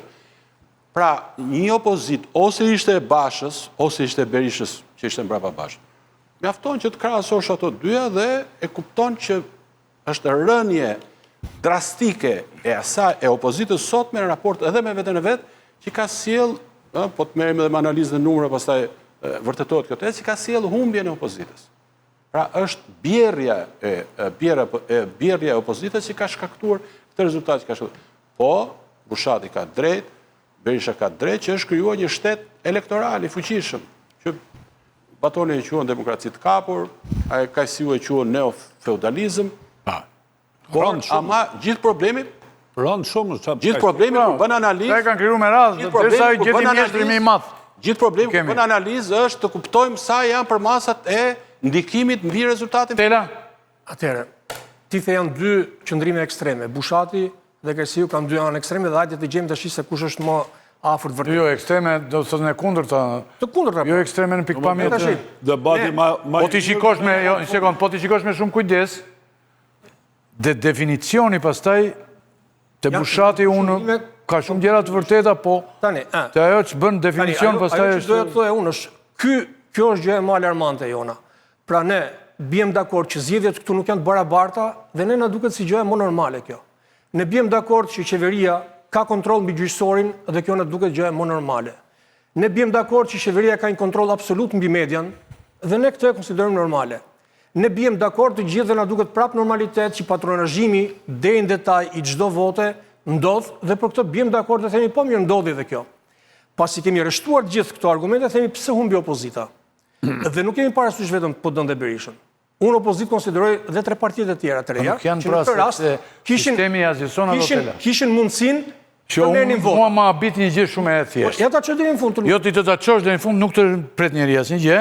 Pra, një opozitë ose ishte e Bashës, ose ishte e Berishës, që ishte mbrapa Bashës. Mjafton që të krahasosh ato dyja dhe e kupton që është rënie drastike e asaj e opozitës sotme në raport edhe me veten e vet, që ka sjell, ë, po të merrem edhe me analizën e numrave pastaj vërtetohet kjo tezë, që ka sjell humbjen e opozitës. Pra është bjerrja e bjerrja e bjerrja e opozitës që ka shkaktuar këtë rezultat që ka shkaktuar. Po, Bushati ka drejt, Berisha ka drejt që është krijuar një shtet elektoral i fuqishëm, që Batoni e quan demokraci të kapur, ai Kajsiu e quan neofeudalizëm. Pa. Por, ama gjithë problemi Rëndë shumë, qa... Gjithë problemi kur bën analizë... E kanë kriju me radhë, derisa i gjeti mjeshtri më i madh. Gjithë problemi kur bën analizë është të kuptojmë sa janë përmasat e ndikimit mbi rezultatin. Tela? Atëherë, ti the janë dy qëndrime ekstreme, Bushati dhe Kajsiu kanë dy anë ekstreme dhe hajde të gjejmë tash se kush është më afër të vërtetës. Jo, ekstreme, do të thotë në kundërta. Të kundërta. Jo ekstreme në pikëpamje të debati ma Po t'i shikosh me, jo, një sekond, po t'i shikosh me shumë kujdes, dhe definicioni pastaj te Bushati unë ka shumë gjëra të vërteta, po tani, te ajo që bën definicion pastaj është. Ajo që doja të thoja unë është ky kjo është gjëja më alarmante jona. Pra ne biem dakord që zgjedhjet këtu nuk janë të barabarta dhe ne na duket si gjëja më normale kjo. Ne biem dakord që qeveria ka kontroll mbi gjyqësorin dhe kjo na duket gjëja më normale. Ne biem dakord që qeveria ka një kontroll absolut mbi median dhe ne këtë e konsiderojmë normale. Ne biem dakord të gjithë dhe na duket prapë normalitet që patronazhimi deri në detaj i çdo vote ndodh dhe për këtë biem dakord dhe themi po mirë ndodhi dhe kjo. Pasi kemi rreshtuar të gjithë këto argumente themi pse humbi opozita. Dhe nuk kemi parasysh vetëm PD-në dhe Berishën. Unë opozitë konsideroj dhe tre partitë e tjera të reja, që në pra këtë rast kishin sistemi asgjëson ato kishin, kishin mundësinë. Që unë, mua më habit një gjë shumë e thjeshtë. Po, ja ta çoj deri në fund të Jo ti të ta çosh deri në fund, nuk të pret njeri asnjë gjë,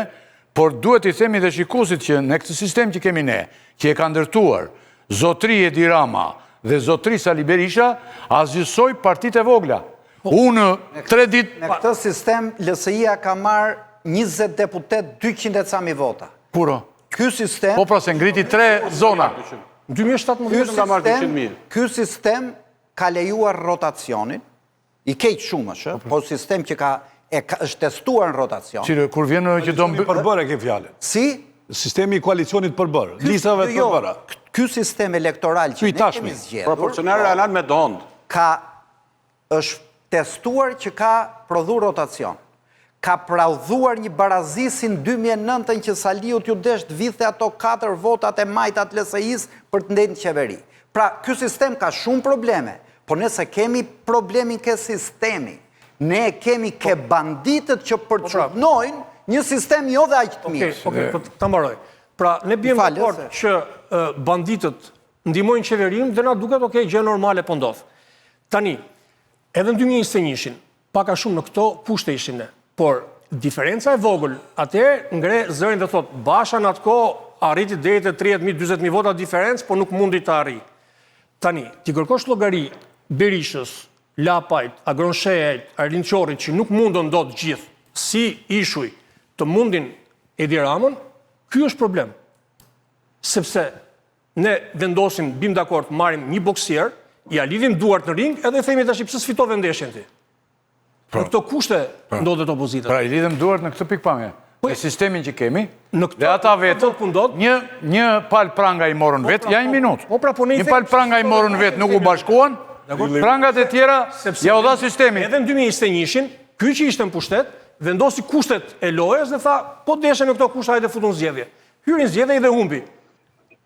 por duhet t'i themi dhe shikuesit që në këtë sistem që kemi ne, që e ka ndërtuar zotri Edi Rama dhe zotri Sali Berisha, asgjësoi partitë e vogla. Po, unë tre ditë Në këtë sistem LSI-ja ka marrë 20 deputetë 200 e ca mijë vota. Kur? Ky sistem Po pra se ngriti tre zona. 2017 ka marrë 200 mijë. Ky sistem ka lejuar rotacionin, i keq shumë është, po, po sistem që ka e ka, është testuar në rotacion. Cile, kur vjen që do mbi... Përbërë e ke fjalën. Si? Sistemi i koalicionit përbërë, listave të jo, përbëra. Ky sistem elektoral që ne kemi zgjedhur... Proporcional realal me d'Hondt. Ka është testuar që ka prodhu rotacion. Ka prodhuar një barazi si në 2009-ën që Saliut iu desh të vidhte ato 4 votat e majta të LSI-së për të ndejtë në qeveri. Pra, ky sistem ka shumë probleme, po ne s'e kemi problemin ke sistemi. Ne e kemi ke po. banditët që po pra. përçudnojnë një sistem jo dhe aq të mirë. Okej, okej, po ta mbaroj. Pra, ne biem dakord që banditët ndihmojnë qeverinë dhe na duket okej, gjë normale po ndodh. Tani, edhe në 2021-shin, pak a shumë në këto kushte ishim ne. Por diferenca e vogël, atëherë ngre zërin dhe thotë Basha në atë kohë arriti deri te 30.000, 40.000 vota diferencë, por nuk mundi të arrijë. Tani, t'i kërkosh llogari Berishës, Lapajt, Agron Shehajt, Arlind Qorrit që nuk mundën dot gjithë si ishuj të mundin Edi Ramën, ky është problem. Sepse Ne vendosim, bim dakord, marrim një boksier, ia lidhim duart në ring edhe themi tash pse s'fitove ndeshjen ti. Pra, në këto kushte pra, ndodhet opozita. Pra i lidhim duart në këtë pikëpamje. Po, me sistemin që kemi, në këtë, dhe ata vetë, një, një palë pranga i morën po, vetë, pra, ja një po, minutë. Po, pra, po një palë pranga i morën vetë, nuk u bashkuan, prangat e tjera, ja u dha sistemi. Edhe në 2021-shin, ky që ishte në pushtet, vendosi kushtet e lojës dhe tha, po deshe me këto kushte hajde futu në zgjedhje. Hyri në zgjedhje dhe humbi.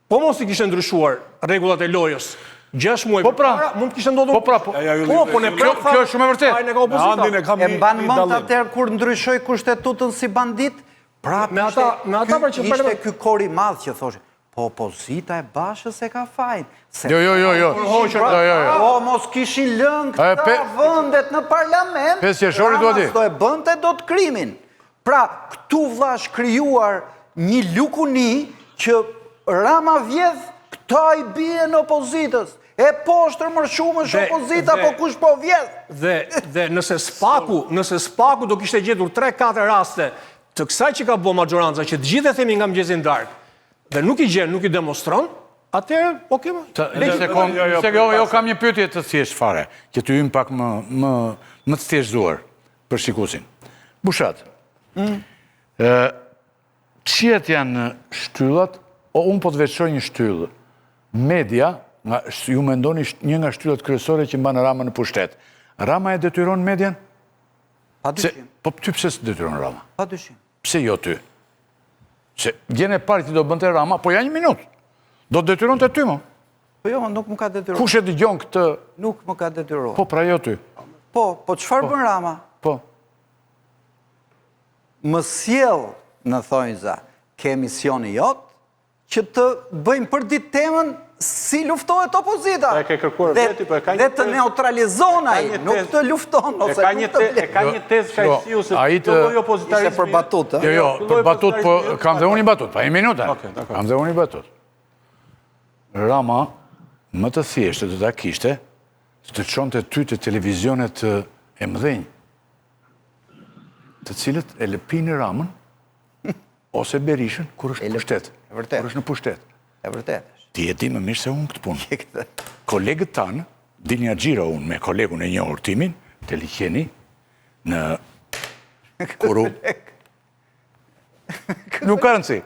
Po mos i kishte ndryshuar rregullat e lojës 6 muaj po pra, përpara, mund të kishte ndodhur. Po pra, po. Po, po ne kjo, kjo është shumë e vërtetë. E mban mend atëherë kur ndryshoi kushtetutën si bandit? Pra, me ata, me ata pra që ishte ky kor i madh që thoshte, po opozita e Bashës e ka fajin. Se jo, jo, jo, jo. Jo, jo, jo. Po mos kishin lënë këta vendet në parlament. 5 qershori dua ti. S'do e bënte dot krimin. Pra, këtu vlla është krijuar një lukuni që Rama vjedh, këta i bien opozitës. E poshtër më shumë është opozita, po kush po vjedh? Dhe, dhe nëse SPAK-u, nëse SPAK-u do kishte gjetur 3-4 raste të kësaj që ka bo maxhoranca, që të gjithë e themi nga mëngjesi në darkë, dhe nuk i gjen, nuk i demonstron, atëherë, ok, më. Një sekond, jo, jo, jo, jo, kam një pyetje të thjeshtë fare, që të hyjmë pak më, më, më të thjeshtëzuar. Për shikuesin. Bushat, mm. cilat janë shtyllat, o unë po të veçoj një shtyllë, media, nga, ju mendoni një nga shtyllat kryesore që mban Rama në pushtet. Rama e detyron median? Pa dyshim. Po ty pse s'të detyron Rama? Pa dyshim. Pse jo ty? Se gjënë e parë që do bënte Rama, po ja një minutë. Do të detyronte ty mo. Po jo, nuk më ka detyruar. Kush e dëgjon këtë? Nuk më ka detyruar. Po pra jo ty. Po, po çfarë po. bën Rama? Po. Më sjell në thonjza ke emisioni jot që të bëjmë për ditë temën si luftohet opozita. E ke kërkuar veti, po e ka një Dhe të neutralizon ai, nuk të lufton ose nuk të E ka një tezë Kajsiu se kjo lloj opozitarizmi. Ishte për batutë, ë? Jo, jo, për batutë, po kam dhe unë një batutë, pa një minutë. Kam dhe unë një batutë. Rama më të thjeshtë do ta kishte të çonte ty te televizionet e mëdhenj, të cilët e lëpijnë Ramën ose Berishën kur është në pushtet. E vërtetë. Kur është në pushtet. E vërtetë. Ti e di më mirë se unë këtë punë. Kolegët tanë, dilja xhiro unë me kolegun e njohur timin, te liqeni, në kuru. Nuk ka rëndësi.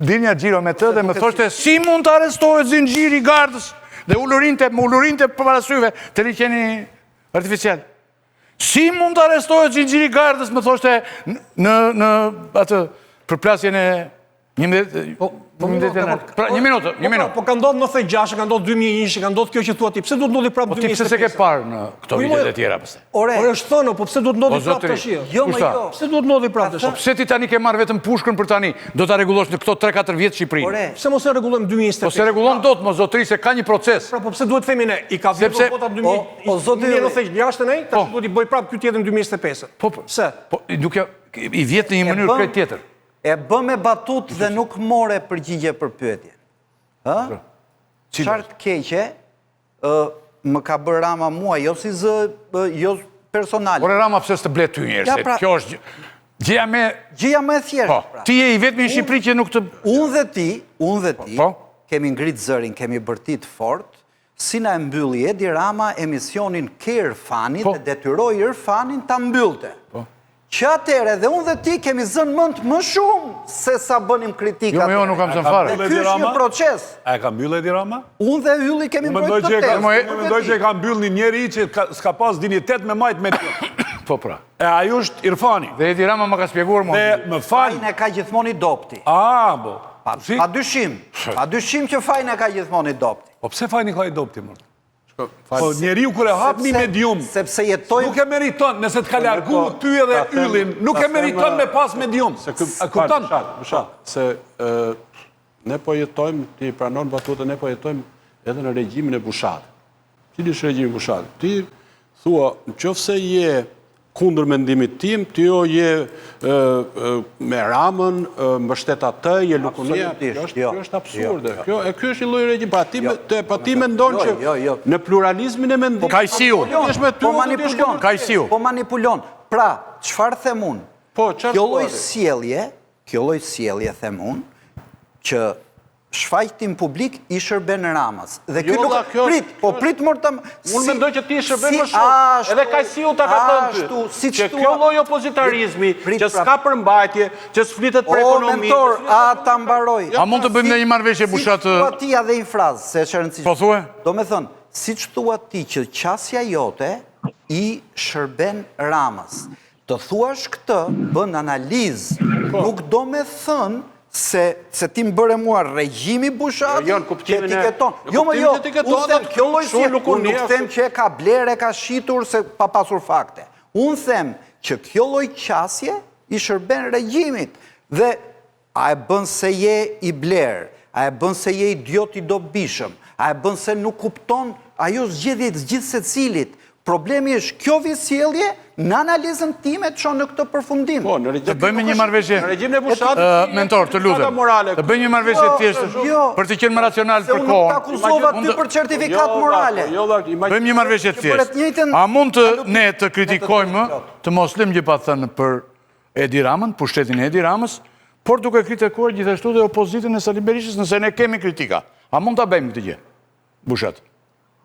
Dilja xhiro me të dhe më thoshte, si mund të arrestohet zinxhiri i Gardës? Dhe ulërinte, më ulërinte përpara syve, te liqeni artificial. Si mund të arrestohet zinxhiri i Gardës, më thoshte në, në atë përplasjen e 11 po, po, janar. Pra, një minutë, një po, minutë. Po ka ndodhur në 96, ka ndodhur 2001, ka ndodhur kjo që thua ti. Pse duhet ndodhi prapë 2025? Po ti pse s'e ke parë në këto po, vitet e tjera pse? Ore, ore është thënë, po pse duhet ndodhi prapë tash? Jo, më jo. Pse duhet ndodhi prapë tash? Po pse ti tani ke marrë vetëm pushkën për tani? Do ta rregullosh në këto 3-4 vjet Shqipërinë. Ore, pse mos e rregullojmë 2025? Po s'e rregullon dot mo zotëri se ka një proces. Pra, po pse duhet themi ne? I ka vjedhur vota 2096 ne, tash po. duhet i bëj prapë ky tjetër në 2025. Po, po. Pse? Po duke i vjet në një mënyrë krejt tjetër. E bë me batutë dhe nuk more përgjigje për pyetjen. Ë? Po. Çfarë të keqe ë më ka bërë Rama mua, jo si zë, jo personal. Ore Rama pse s'të ble ty njerëz? Ja, pra, kjo është gjëja më gjëja më e thjeshtë. Po, pra. Ti je i vetmi në Shqipëri që nuk të Unë dhe ti, unë dhe ti, po? kemi ngrit zërin, kemi bërtit fort, Si na e mbylli Edi Rama emisionin ke Irfani po. dhe detyroi Irfanin ta mbyllte. Po. Që atëherë dhe unë dhe ti kemi zënë mend më shumë se sa bënim kritika. Jo, jo, nuk kam zënë fare. Dhe ky është një proces. A e ka mbyllë Edi Rama? Unë dhe Ylli kemi mbrojtë këtë tezë. Unë mendoj që e ka mbyllë një njeri që s'ka pas dinjitet me majtë me Po pra. E ai është Irfani. Dhe Edi Rama më ka shpjeguar mua. Dhe më fal. Fajin e ka gjithmonë i dobti. A, bo. Pa, pa dyshim. Pa dyshim që fajin e ka gjithmonë i dobti. Po pse fajin e ka i dobti, mor? Po njeriu kur e hap një medium, sepse jetojmë nuk e meriton, nëse të ka largu po, ty edhe Yllin, nuk e meriton me pas medium. Se ky, a kupton? Bushat, se ne po jetojmë, ti pranon batutën, ne po jetojmë edhe në regjimin e Bushatit. Cili është regjimi i Bushatit? Ti thua, në qoftë se je kundër mendimit tim, ti jo je me Ramën, mbështet atë, je lukunia, kjo është, jo, kjo është absurde. Jo, jo. Kjo, e ky është një lloj regjim, pra ti, te, pa ti mendon që jo, në pluralizmin e mendimit, Kajsiu, po manipulon, Kajsiu. Po manipulon. Pra, çfarë them unë? Po, çfarë Kjo lloj sjellje, kjo lloj sjellje them unë, që shfaq ti në publik i shërben Ramës. Dhe ky jo, nuk kjo, prit, po prit mor ta Unë mendoj që ti i shërben më shumë. Edhe Kajsiu ta ka thënë ty. Ashtu, si që kjo lloj opozitarizmi, që pra- s'ka përmbajtje, që s'flitet për ekonomi. O mentor, a ta mbaroj. A mund të bëjmë ne një marrëveshje Bushat? Si thua ti edhe një frazë, se është e rëndësishme. Po thua? Domethënë, siç thua ti që qasja jote i shërben Ramës. Të thuash këtë, bën analizë, po. nuk do me thënë se, se ti më bëre mua regjimi Bushati, jo, jo, që etiketon. Jo, më jo, unë them, kjo lloj si, unë nuk them që e ka blerë, e ka shitur, se pa pasur fakte. Unë them që kjo lloj qasje i shërben regjimit. Dhe A e bën se je i blerë, a e bën se je idiot i dobishëm, a e bën se nuk kupton, ajo zgjedhje e gjithsecilit. Problemi është kjo vijësjellje në analizën time të çon në këtë përfundim. Po, në Të bëjmë një marrëveshje. Në regjimin e Bushatit. Mentor, të lutem. Të bëjmë një marrëveshje të thjeshtë jo, për të qenë më racional për kohën. Se unë nuk të akuzova ty për certifikatë jo, morale. Jo, bëjmë një marrëveshje të thjeshtë. A mund të ne të kritikojmë, të mos lëmë gjë pa thënë për Edi Ramën, pushtetin e Edi Ramës, por duke kritikuar gjithashtu dhe opozitën e Sali Berishës nëse ne kemi kritika. A mund ta bëjmë këtë gjë? Bushat.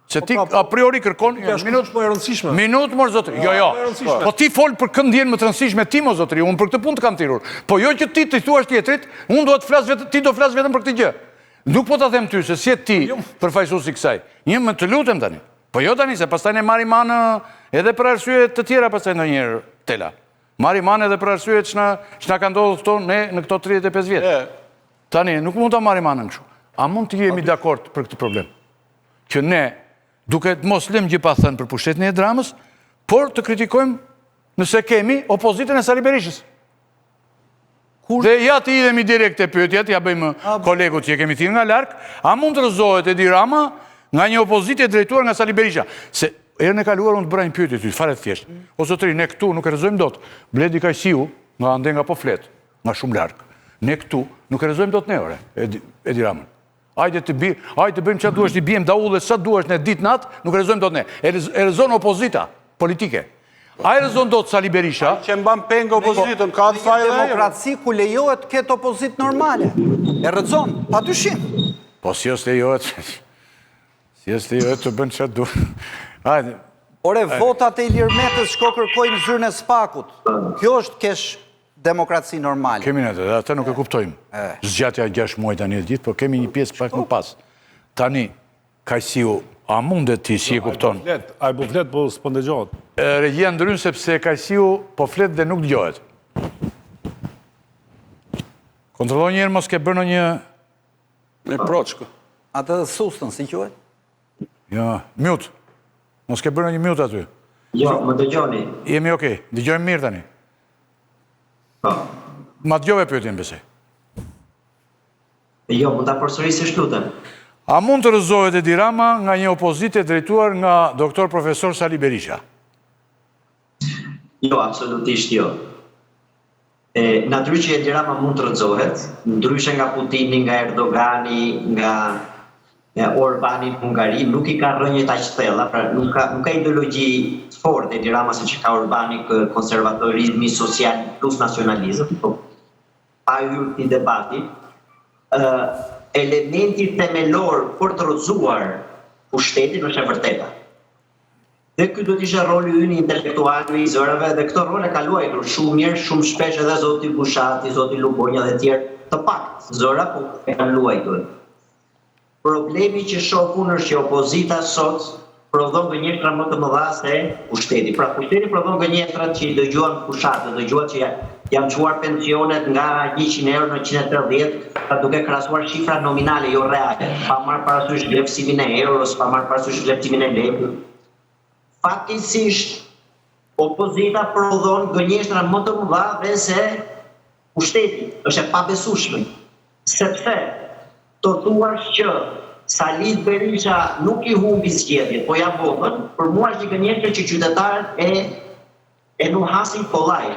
Se ti po, pra, a priori kërkon një minutë më e rëndësishme. Minutë mor zotri. Jo, jo. Po ti fol për kë ndjen më të rëndësishme ti mor zotri, unë për këtë punë të kam thirrur. Po jo që ti t'i thuash tjetrit, unë dua të flas vetëm ti do flas vetëm për këtë gjë. Nuk po ta them ty se s'je ti jo. përfaqësuesi i kësaj. Një më të lutem tani. Po jo tani se pastaj ne marrim anë edhe për arsye të tjera pastaj ndonjëherë tela. Marrim anë edhe për arsye ç'na ç'na ka ndodhur këto ne në këto 35 vjet. Tani nuk mund ta marrim anën kështu. A mund të jemi dakord për këtë problem? Që ne duke të mos lëmë gjë pa thënë për pushtetin e Edi Ramës, por të kritikojmë nëse kemi opozitën e Sali Berishës. Dhe ja të hidhemi direkt te pyetja, t'ia bëjmë kolegut që e kemi thirrë nga larg, a mund të rrëzohet Edi Rama nga një opozitë e drejtuar nga Sali Berisha? Se herën e kaluar unë të bëra një pyetje ty, fare të thjeshtë. O zotëri, ne këtu nuk e rrëzojmë dot. Bledi Kajsiu, nga ande nga po flet, nga shumë larg. Ne këtu nuk e rrëzojmë dot ne ore, Edi, Edi Ramën. Hajde të bi, hajde të bëjmë çfarë duash, t'i biem daulle sa duash ne ditë natë, nuk e rrëzojmë dot ne. E rrëzon opozita politike. A e rrëzon dot Sali Berisha? Ai që mban peng opozitën, ka atë faj dhe Demokraci ku lejohet të ketë opozitë normale. E rrëzon, pa dyshim. Po si është lejohet? Si është lejohet të bën çfarë duhet? Hajde. Ore, votat e Ilir Metës shko kërkoji në zyrën e SPAK-ut. Kjo është kesh demokraci normale. Kemi në të, dhe atë nuk e kuptojmë. Zgjatja 6 muaj tani e gjithë, po kemi një pjesë pak më pas. Tani, Kajsiu, a mundet ti si e kupton? Ai po flet, po s'po ndëgjohet. Regjia ndërhyn sepse Kajsiu po flet dhe nuk dëgjohet. Kontrollo një herë mos ke bërë ndonjë... Me proçkë. Atë sustën, si quhet? Jo, mute. Mos ke bërë ndonjë mute aty. Jo, më dëgjoni. Jemi okej, dëgjojmë mirë tani. Po. Ma dëgjove pyetjen, besoj. Jo, mund ta përsërisësh lutem. A mund të rrëzohet Edi Rama nga një opozitë e drejtuar nga doktor profesor Sali Berisha? Jo, absolutisht jo. E, natyrisht që Edi Rama mund të rrëzohet, ndryshe nga Putini, nga Erdogani, nga Orbani në Hungari, nuk i ka rrënjët aq të thella, pra nuk ka nuk ka ideologji të fortë Edi Rama siç ka Orbani konservatorizmi social plus nacionalizëm, po pa hyrë këtij debati, ë elementi themelor për të rrëzuar pushtetin është e vërteta. Dhe ky do të ishte roli ynë i intelektualëve, i zërave dhe këtë rol e ka luajtur shumë mirë, shumë shpesh edhe zoti Bushati, zoti Lubonja dhe të tjerë, të paktë zëra, po e kanë luajtur. Problemi që shoh unë është që opozita sot prodhon gënjeshtra më të mëdha se pushteti. Pra pushteti prodhon gënjeshtrat që i dëgjuam në fushatë, dëgjuat që janë çuar pensionet nga 100 euro në 180, pra duke krahasuar shifra nominale, jo reale, pa marrë parasysh vlerësimin e euros, pa marrë parasysh vlerësimin e lekut. Fatkeqësisht, opozita prodhon gënjeshtra më të mëdha dhe se pushteti. Është e pabesueshme. Sepse të thuash që Sali Berisha nuk i humbi zgjedhjet, po ia vodhën, për mua është një gënjeshtër që qytetarët e e nuhasin kollaj,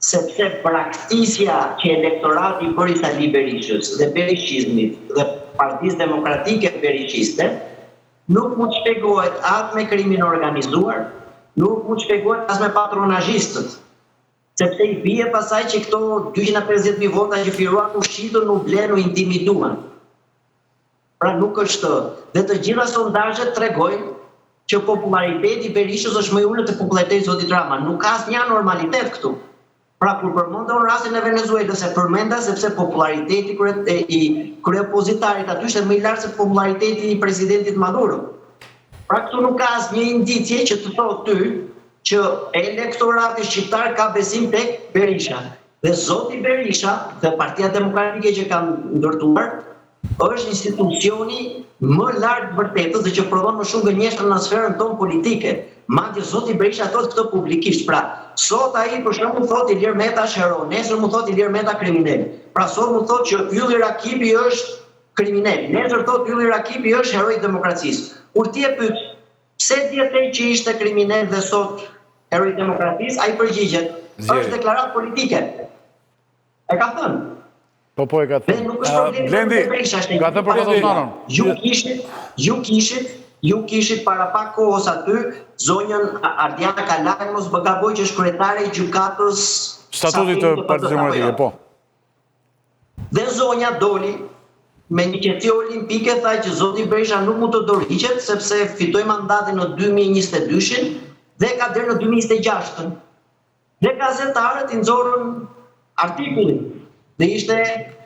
sepse braktisja që elektorati i bëri Sali Berishës dhe berishizmit dhe Partisë Demokratike Berishiste nuk mund të shpjegohet as me krimin e organizuar, nuk mund të shpjegohet as me patronazhistët. Sepse i bie pastaj që këto 250.000 vota që firuan u shitën, u blenë, u intimiduan. Pra nuk është dhe të gjitha sondazhet tregojnë që popullariteti i Berishës është më i ulët se popullariteti i zotit Rama. Nuk ka asnjë anormalitet këtu. Pra kur përmenda unë rastin e Venezuelës, e përmenda sepse popullariteti krye, e, i kryeopozitarit aty ishte më i lartë se popullariteti i presidentit Maduro. Pra këtu nuk ka asnjë indicie që të thotë ty që elektorati shqiptar ka besim tek Berisha. Dhe zoti Berisha dhe Partia Demokratike që kanë ndërtuar është institucioni më larg të vërtetës dhe që prodhon më shumë gënjeshtra në sferën tonë politike. Madje zoti Berisha thotë këtë publikisht. Pra, sot ai për shembull thotë Ilir Meta është hero, nesër mund thotë Ilir Meta kriminel. Pra sot mund thotë që Ylli Rakipi është kriminel, nesër thotë Ylli Rakipi është hero i demokracisë. Kur ti e pyet Pse dje the që ishte kriminel dhe sot hero i demokracisë, ai përgjigjet, është deklaratë politike. E ka thënë. Po po e ka thënë. Dhe nuk është problemi Blendi, Berisha, është ka thënë për Fatos Nanon. Ju kishit, ju kishit, ju kishit para pak kohës aty zonjën Ardiana Kalaj, mos më gaboj që është kryetare i gjykatës Statutit të Partisë Demokratike, po. Dhe zonja doli me një qetësi olimpike tha që zoti Berisha nuk mund të dorëhiqet sepse fitoi mandatin në 2022-shin dhe ka deri në 2026-ën. Dhe gazetarët i nxorën artikullin. Dhe ishte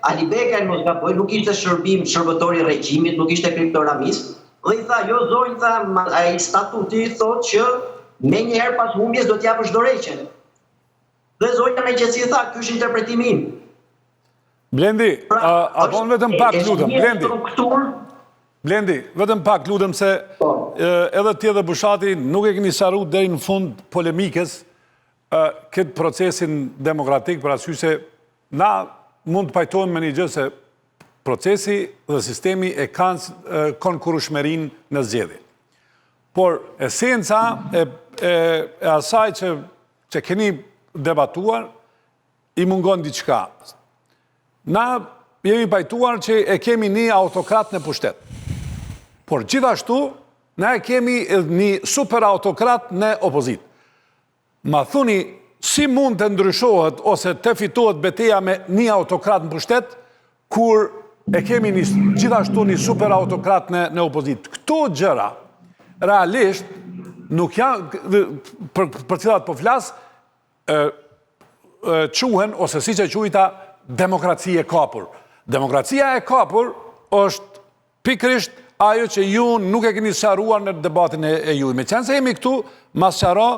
Alibekaj, mos gaboj, nuk ishte shërbim shërbëtor i regjimit, nuk ishte kriptoramist. Dhe i tha, jo zonjë, tha, ai statuti thotë që menjëherë pas humbjes do t'japësh dorëheqjen. Dhe zonja me qetësi tha, ky është interpretimi im. Blendi, pra, a, a bon vetëm pak, lutem, Blendi. Blendi, vetëm pak, lutem se po. edhe ti edhe Bushati nuk e keni sqaru deri në fund polemikës këtë procesin demokratik, për arsye se na mund të pajtohem me një gjë se procesi dhe sistemi e kanë konkurrueshmërinë në zgjedhje. Por esenca e, e, e asaj që që keni debatuar, i mungon diçka. Na jemi pajtuar që e kemi një autokrat në pushtet. Por gjithashtu, na e kemi një super autokrat në opozitë. Ma thuni, si mund të ndryshohet ose të fitohet beteja me një autokrat në pushtet, kur e kemi një, gjithashtu një super autokrat në, në opozitë. Këto gjëra, realisht, nuk janë, për, për cilat po flas, e, e, quhen, ose siç e quajta, demokraci e kapur. Demokracia e kapur është Pikërisht ajo që ju nuk e keni sqaruar në debatin e, e juj. Meqenëse jemi këtu, ma sqaro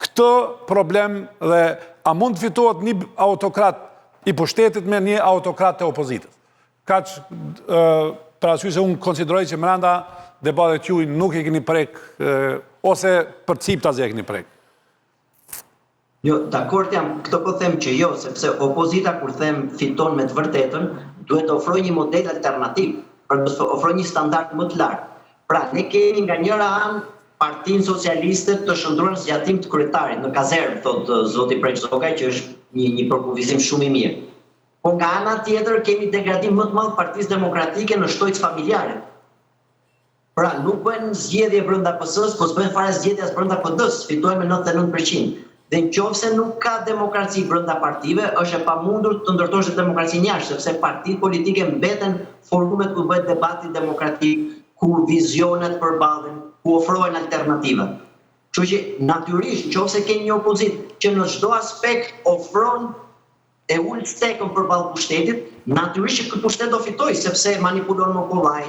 këtë problem dhe a mund të fitohet një autokrat i pushtetit me një autokrat të opozitës. Kaq për arsye se unë konsideroj që mrenda debatit juj nuk e keni prek ose përciptazi e keni prek. Jo, dakord jam, këtë po them që jo, sepse opozita kur them fiton me të vërtetën, duhet të ofrojë një model alternativ, pra duhet të ofrojë një standard më të lartë. Pra, ne kemi nga njëra anë Partinë Socialiste të shndërruar në zgjatim të kryetarit, në kazermë, thotë zoti Preç Zogaj, që është një një përkufizim shumë i mirë. Po nga ana tjetër kemi degradim më të madh të Partisë Demokratike në shtojcë familjare. Pra, nuk bëhen zgjedhje brenda PS-së, po s'bëhen fare zgjedhje as brenda PD-së, fitojnë me 99 për qind. Dhe në qoftë se nuk ka demokraci brenda partive, është e pamundur të ndërtosh dhe demokracinë jashtë, sepse partitë politike mbeten forumet ku bëhet debati demokratik, ku vizionet përballen, ku ofrohen alternativa. Kështu që natyrisht, në qoftë se ke një opozitë që në çdo aspekt ofron e ul stekën përballë pushtetit, natyrisht që ky pushtet do fitojë, sepse manipulon më kollaj,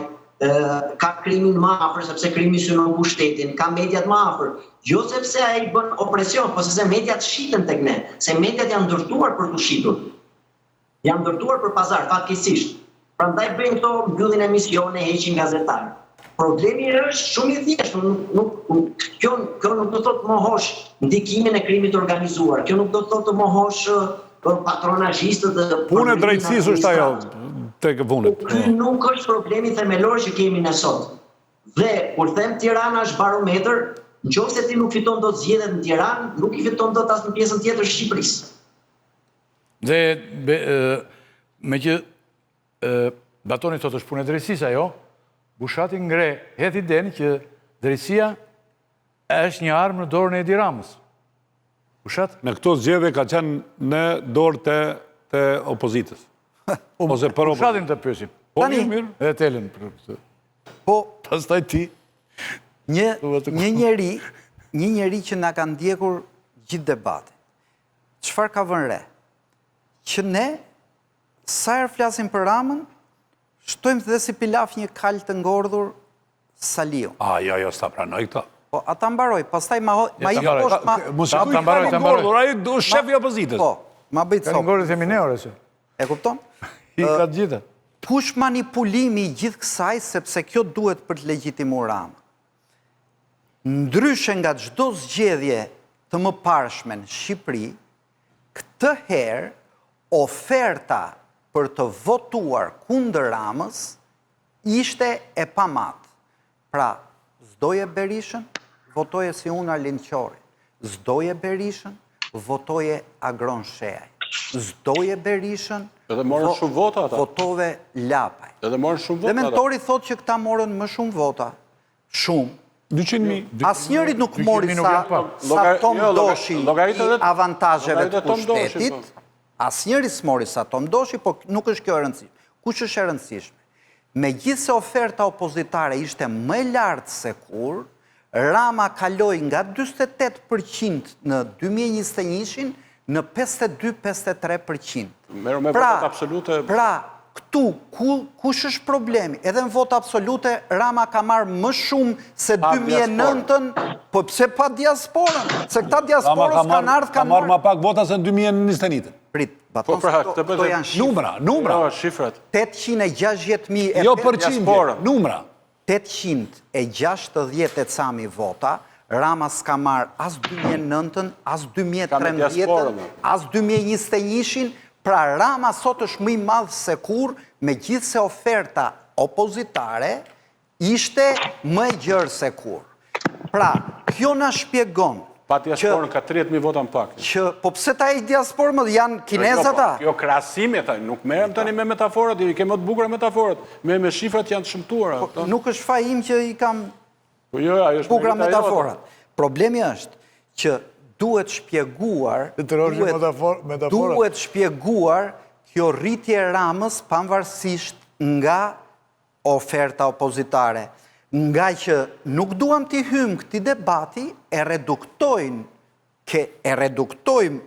ka krimin më afër, sepse krimi synon pushtetin, ka mediat më afër. Jo sepse ai bën opresion, po sepse mediat shiten tek ne, se mediat janë ndërtuar për t'u shitur. Janë ndërtuar për pazar, fatkeqësisht. Prandaj bëjnë këto, mbyllin emisione, heqin gazetarë. Problemi është shumë i thjeshtë, nuk, nuk, kjo, kjo nuk do të thotë të mohosh ndikimin e krimit të organizuar, kjo nuk do të thotë të mohosh patronazhistët dhe Punë e drejtësisë është ajo tek e fundit. Po ky nuk është problemi themelor që kemi ne sot. Dhe kur them Tirana është barometër, në qoftë se ti nuk fiton dot zgjedhjet në Tiranë, nuk i fiton dot as në pjesën tjetër të Shqipërisë. Dhe meqë Batoni thotë është punë e drejtësisë ajo, Bushati ngre hedh idenë që drejtësia është një armë në dorën e Edi Ramës. Bushat? Në këto zgjedhje ka qenë në dorë të, të opozitës. Ose për opozitës. Bushatin të pyesim. Po mirë, mirë. Edhe Telën. Për këtë. Po, Pastaj ti. Një, një njeri, një njeri që na ka ndjekur gjithë debatin. Çfarë ka vënë re? Që ne Sa herë flasim për Ramën, shtojmë dhe si pilaf një kalë të ngordhur Saliun. A, jo, jo, s'ta pranoj këto. Po, a ta mbaroj, pastaj ma, ma i poshtë, ma... Mos i thuj kalë të ngordhur, ai është shefi i opozitës. Po, ma bëj copë. Kalë ngordhur themi ne, ore, se. E kupton? I ka të gjitha. Kush manipulimi i gjithë kësaj, sepse kjo duhet për të legjitimu Ramën. Ndryshe nga çdo zgjedhje të mëparshme në Shqipëri, këtë herë oferta për të votuar kundër Ramës ishte e pamatë. Pra, s'doje Berishën, votoje si unë Arlind Qorin. S'doje Berishën, votoje Agron Shehaj. S'doje Berishën, Edhe morën shumë vota ata. Votove Lapaj. Edhe morën shumë vota. Dhe Mentori thotë që këta morën më shumë vota. Shumë. 200.000. Asnjëri nuk mori sa, sa Tom jo, Doshi i avantazheve të pushtetit. Po. Asnjëri s'mori sa Tom Doshi, po nuk është kjo e rëndësishme. Kush është e rëndësishme? Megjithëse oferta opozitare ishte më e lartë se kurrë, Rama kaloi nga 48% në 2021-shin në 52-53%. Merru me pra, votat absolute. Pra, këtu, ku, kush është problemi? Edhe në votë absolute, Rama ka marrë më shumë se 2009-ën, po pse pa diasporën? Se këta diasporës kanë ardhë, kanë marrë... ma pak vota se në 2021-ën. Prit, Baton, po, pra, këto, këto janë shifrat. Numra, numra. Jo, shifrat. 860.000 e... Jo përqindje, numra. 860 e ca mijë vota, Rama s'ka marrë as 2009-ën, as 2013-ën, as 2021-shin, pra Rama sot është më i madh se kurrë, megjithëse oferta opozitare ishte më e gjerë se kurrë. Pra, kjo na shpjegon Pa diasporën ka 30.000 vota më pak. Që, po pse ta heq diasporën, më janë kinezë ata? Jo, jo, krahasimi, tha, nuk merrem tani me metaforat, i ke më të bukura metaforat, me me shifrat janë të shëmtuara. Po, nuk është faji im që i kam po, jo, ajo është bukura metaforat. Problemi është që duhet shpjeguar, duhet, duhet shpjeguar kjo rritje e Ramës pavarësisht nga oferta opozitare, ngaqë nuk duam t'i hyjmë këtij debati, e reduktojnë ke e reduktojmë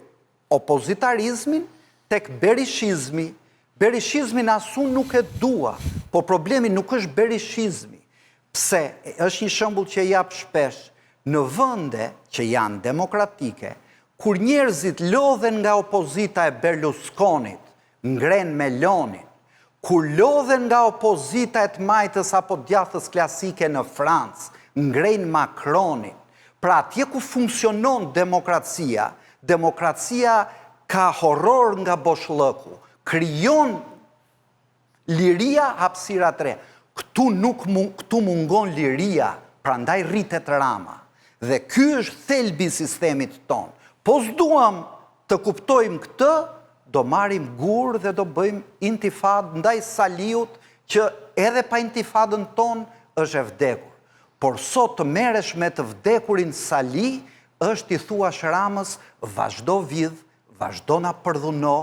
opozitarizmin tek berishizmi. Berishizmin as unë nuk e dua, po problemi nuk është berishizmi. Pse? Është një shembull që e jap shpesh, në vende që janë demokratike, kur njerëzit lodhen nga opozita e Berlusconit, Ngrenë Melonin. Kur lodhen nga opozita e të majtës apo djathtës klasike në Francë, ngrejnë Macronin. Pra atje ku funksionon demokracia, demokracia ka horror nga boshllëku, krijon liria hapësira të reja. Këtu nuk këtu mungon liria, prandaj rritet Rama. Dhe ky është thelbi i sistemit tonë. Po s'duam të kuptojmë këtë, do marrim gurë dhe do bëjmë intifadë ndaj Saliut që edhe pa intifadën tonë është e vdekur. Por sot të merresh me të vdekurin Sali është t'i thuash Ramës vazhdo vidh, vazhdo na përdhuno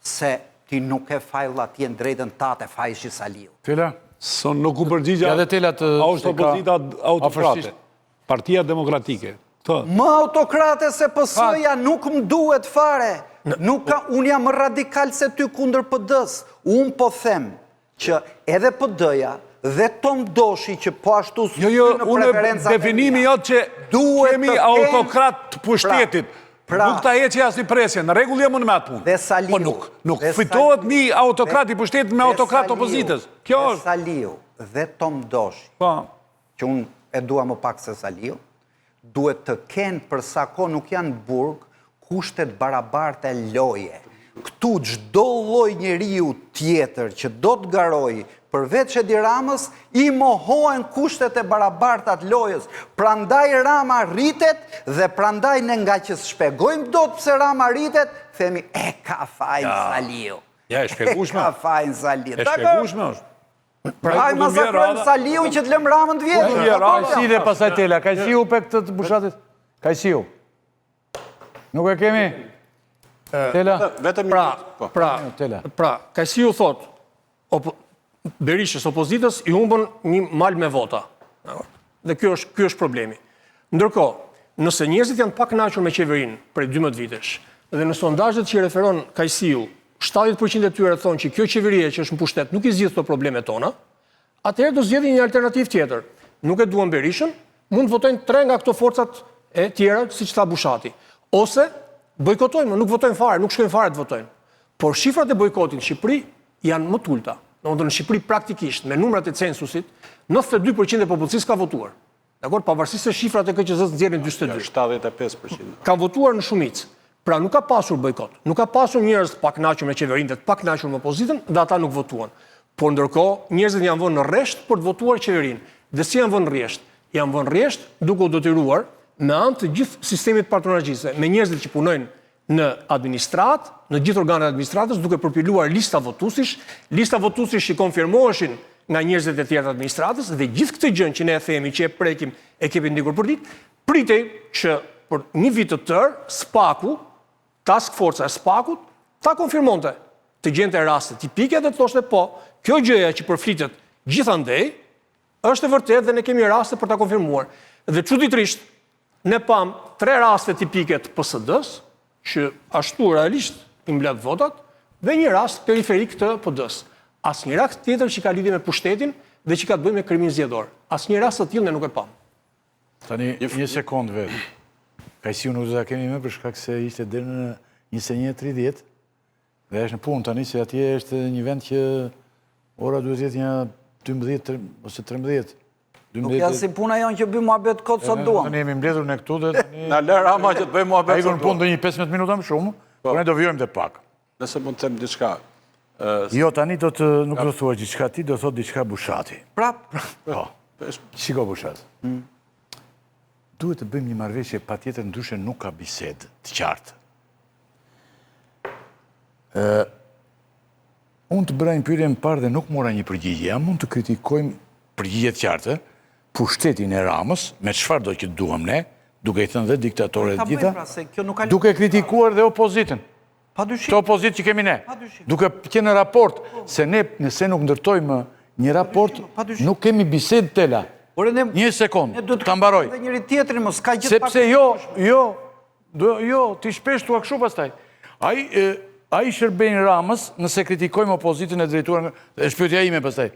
se ti nuk ke faj vlla ti je në drejtën tate faji është i Saliut. Tela? Son nuk u përgjigja. Ja dhe Tela të A është opozita autokrate? Partia Demokratike. Të. Më autokrate se PS-ja nuk më duhet fare. Nuk ka, unë jam më radikal se ty kundër PD-së. Unë po them që edhe PD-ja dhe Tom Doshi që po ashtu Jo, jo, unë definimi jot që kemi autokrat të pushtetit. Pra, nuk ta heqi asnjë presje, në rregull jam unë me atë punë. Dhe Saliu. Po nuk, nuk fitohet një autokrat i pushtetit me autokrat të opozitës. Kjo është. Dhe Saliu dhe Tom Doshi. Po. Që unë e dua më pak se Saliu, duhet të kenë për sa kohë nuk janë në burg, kushte të barabarta loje. Këtu çdo lloj njeriu tjetër që do të garojë përveç Edi Ramës, i mohohen kushtet e barabarta të lojës. Prandaj Rama rritet dhe prandaj ne ngaqë s'shpjegojmë dot pse Rama rritet, themi e ka fajin Saliu. Ja, e shpjegueshme. E ka fajin Saliu. E shpjegueshme është. Pra ai masakrojmë Saliun që të lëmë Ramën të vjedhë. Kajsi dhe pastaj Tela. Kajsiu për këtë të Bushatit. Kajsiu. Nuk e kemi? Tela? Vetëm pra, po. pra, Tela. Pra, Kajsiu thotë, Berishës opozitës i humbën një mal me vota. Dhe kjo është, ky është problemi. Ndërkohë, nëse njerëzit janë të pakënaqur me qeverinë prej 12 vitesh, dhe në sondazhet që i referon Kajsiu, 70% e tyre thonë që kjo qeveria që është në pushtet nuk i zgjidh këto probleme tona, atëherë do zgjedhin një alternativë tjetër. Nuk e duan Berishën, mund të votojnë tre nga këto forcat e tjera, siç tha Bushati. Ose bojkotojnë, nuk votojnë fare, nuk shkojnë fare të votojnë. Por shifrat e bojkotit në Shqipëri janë më të ulëta. Domethënë në Shqipëri praktikisht me numrat e censusit, 92% e popullsisë ka votuar. Dakord, pavarësisht se shifrat e KQZ-së nxjerrin 42. 75%. Kanë votuar në shumicë. Pra nuk ka pasur bojkot, nuk ka pasur njerëz të pakënaqur me qeverinë dhe të pakënaqur me opozitën dhe ata nuk votuan. Por ndërkohë, njerëzit janë vënë në rresht për të votuar qeverinë. Dhe si janë vënë në rresht? Janë vënë në rresht duke u detyruar me anë të gjithë sistemit patronazhistëve, me njerëzit që punojnë në administratë, në gjithë organet e administratës, duke përpiluar lista votuesish, lista votuesish që konfirmoheshin nga njerëzit e tjerë të administratës dhe gjithë këtë gjënë që ne e themi, që e prekim, e kemi ndjekur përditë, pritej që për një vit të tërë SPAK-u, task forca e SPAK-ut, ta konfirmonte, të gjente raste tipike dhe të thoshte po, kjo gjëja që përflitet gjithandej, është e vërtetë dhe ne kemi raste për ta konfirmuar. Dhe çuditërisht, Ne pamë tre raste tipike të PSD-së, që ashtu realisht i mbledh votat, dhe një rast periferik të PD-së. Asnjë rast tjetër që ka lidhje me pushtetin dhe që ka të bëjë me krimin zgjedhor. Asnjë rast të tillë ne nuk e pamë. Tani, një sekondë vetë. Kajsiun nuk do ta kemi më për shkak se ishte deri në 21:30 dhe është në punë tani se atje është një vend që ora duhet të jetë një 12 ose 13. Nuk janë si puna jonë që bëjmë muhabet kot sa duam. Ne jemi mbledhur ne këtu dhe tani... Na lë Rama që të bëjmë muhabet sa duam. Ai në punë do një 15 minuta më shumë, po. por ne do vijojmë dhe pak. Nëse mund të them diçka. Jo, tani do të nuk do thuash diçka ti, do thotë diçka Bushati. Prap. Po. Shiko Bushat. Hmm. Duhet të bëjmë një marrëveshje patjetër ndryshe nuk ka bisedë të qartë. Ë Unë të bëra një pyetje më parë dhe nuk mora një përgjigje. A mund të kritikojmë përgjigje të qartë, pushtetin e Ramës, me çfarëdo që duam ne, duke i thënë dhe diktator e të gjitha, pra, duke kritikuar dhe opozitën. Këtë opozitë që kemi ne. Duke qenë në raport, se ne nëse nuk ndërtojmë një raport, nuk kemi bisedë Tela. Një sekondë, ta mbaroj. Sepse jo, jo, jo, ti shpesh thua kështu pastaj. Ai, a i shërbejmë Ramës nëse kritikojmë opozitën e drejtuar nga... Është pyetja ime pastaj.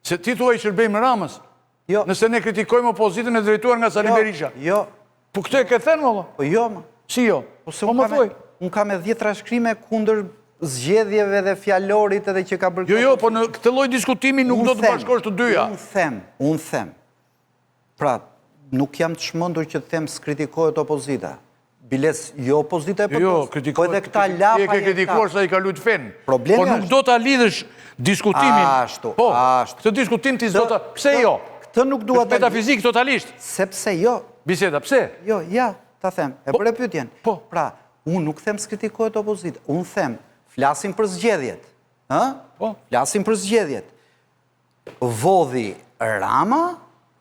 Se ti thua i shërbejmë Ramës. Jo. Nëse ne kritikojmë opozitën e drejtuar nga Sali jo, Berisha. Jo. Po këtë e ke thënë, valla? Po jo, më. Si jo? Po se po më thuaj. Unë kam me dhjetra shkrime kundër... zgjedhjeve dhe fjalorit edhe që ka bërë Jo, jo, po në këtë lloj diskutimi nuk do të bashkosh të dyja. Unë them, unë them. Pra, nuk jam çmendur që të them s'kritikohet opozita. Biles, jo opozita e jo, jo, PD-së, po edhe këta lapa e ke kritikuar sa i ka lujt fenë. Problemi po nuk do ta lidhësh diskutimin. Ashtu, po, ashtu. Këtë diskutim ti s'do ta... Pse jo? Këtë nuk dua ta... Metafizik totalisht. Sepse jo. Biseda, pse? Jo, ja, ta them. E po, bëre pyetjen. Po. Pra, unë nuk them s'kritikohet opozita. Unë them, flasim për zgjedhjet. Ë? Po. Flasim për zgjedhjet. Vodhi Rama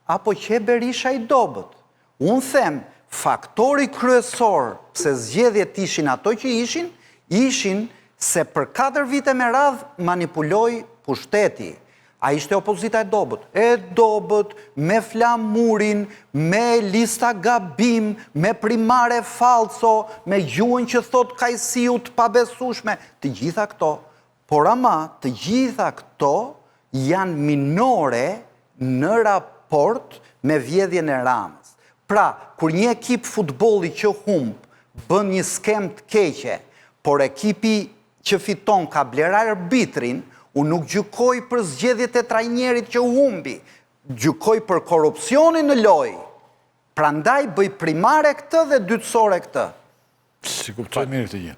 apo qe Berisha i dobët? Unë them, faktori kryesor pse zgjedhjet ishin ato që ishin, ishin se për 4 vite me radhë manipuloi pushteti. A ishte opozita e dobët? E dobët, me flamurin, me lista gabim, me primare falso, me gjuhën që thotë Kajsiu të pabesueshme, të gjitha këto Por ama, të gjitha këto janë minore në raport me vjedhjen e Ramës. Pra, kur një ekip futbolli që humb bën një skemë të keqe, por ekipi që fiton ka blerë arbitrin, unë nuk gjykoj për zgjedhjet e trajnerit që humbi, gjykoj për korrupsionin në lojë. Prandaj bëj primare këtë dhe dytësore këtë. S'i kuptoj mirë këtë gjë.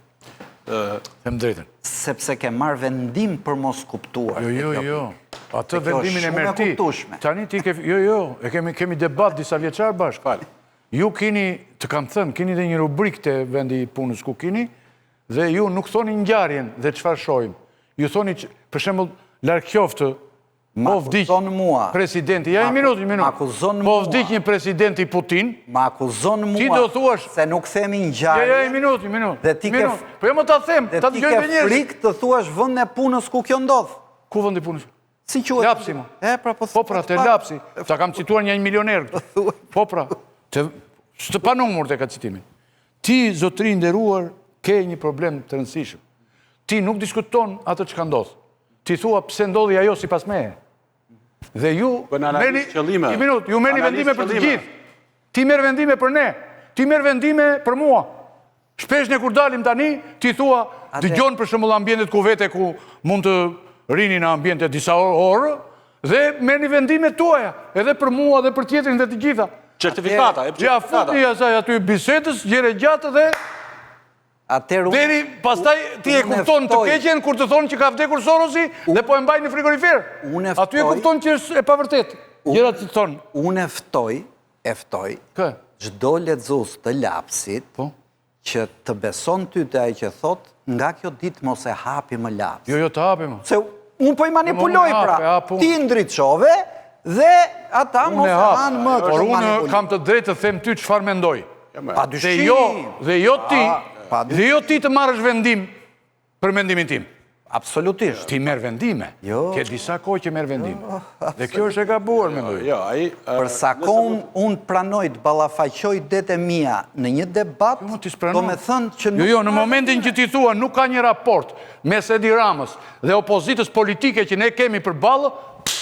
Them drejtën. Sepse ke marrë vendim për mos kuptuar. Jo, jo, jo. Atë vendimin e merr ti. Tani ti ke jo, jo, e kemi kemi debat disavjeçar bashkë. Fal. Ju kini, të kam thënë, kini dhe një rubrikë te vendi i punës ku kini dhe ju nuk thoni ngjarjen dhe çfarë shohim. Ju thoni për shembull larg qoftë Po vdiq mua. Presidenti, ja një minutë, një minutë. Ma akuzon po mua. Po vdiq një presidenti Putin. Ma akuzon mua. Ti do thuash se nuk themi ngjarje. Ja, ja, një minutë, një minutë. Dhe ti ke Po jo më ta them, ta dëgjojnë dhe njerëzit. Ti ke frikë të thuash vendin e punës ku kjo ndodh. Ku vendi i punës? Si quhet? Lapsi mo. E pra po. Po pra te Lapsi. Ta kam cituar një milioner këtu. Po pra. Të të panumërt e ka citimin. Ti zotëri i nderuar ke një problem të rëndësishëm. Ti nuk diskuton atë çka ndodh. Ti thua pse ndodhi ajo sipas meje. Dhe ju merrni një minutë, ju merrni vendime për të gjithë. Ti merr vendime për ne, ti merr vendime për mua. Shpesh ne kur dalim tani, ti thua, dëgjon për shembull ambientet ku vete ku mund të rini në ambiente disa orë dhe merrni vendimet tuaja, edhe për mua dhe për tjetrin dhe të gjitha. Certifikata, e certifikata. Ja futni asaj aty bisedës, gjerë e gjatë dhe Atëherë unë Deri pastaj ti e kupton të keqen kur të thonë që ka vdekur Sorosi dhe po e mbajnë në frigorifer. Unë e ftoj. Aty e kupton që është e pavërtetë. Gjërat që thonë. Unë e ftoj, e ftoj. Kë? Çdo lexues të lapsit. Po. Që të beson ty te ai që thotë, nga kjo ditë mos e hapi më lapsin. Jo, jo, të hapi më. Se unë po i manipuloj pra. Ti ndriçove dhe ata mos e hanë më. Por unë kam të drejtë të them ty çfarë mendoj. Pa dyshim. Dhe jo, dhe jo ti, dhe jo ti të marrësh vendim për mendimin tim. Absolutisht. Ti merr vendime. Jo. Ke disa kohë që merr vendime. Jo, dhe kjo është e gabuar, mendoj. Jo, ai për sa kohë unë pranoj të ballafaqoj idetë e mia në një debat, jo, domethënë që nuk Jo, jo, në momentin që ti thua nuk ka një raport mes Edi Ramës dhe opozitës politike që ne kemi përballë,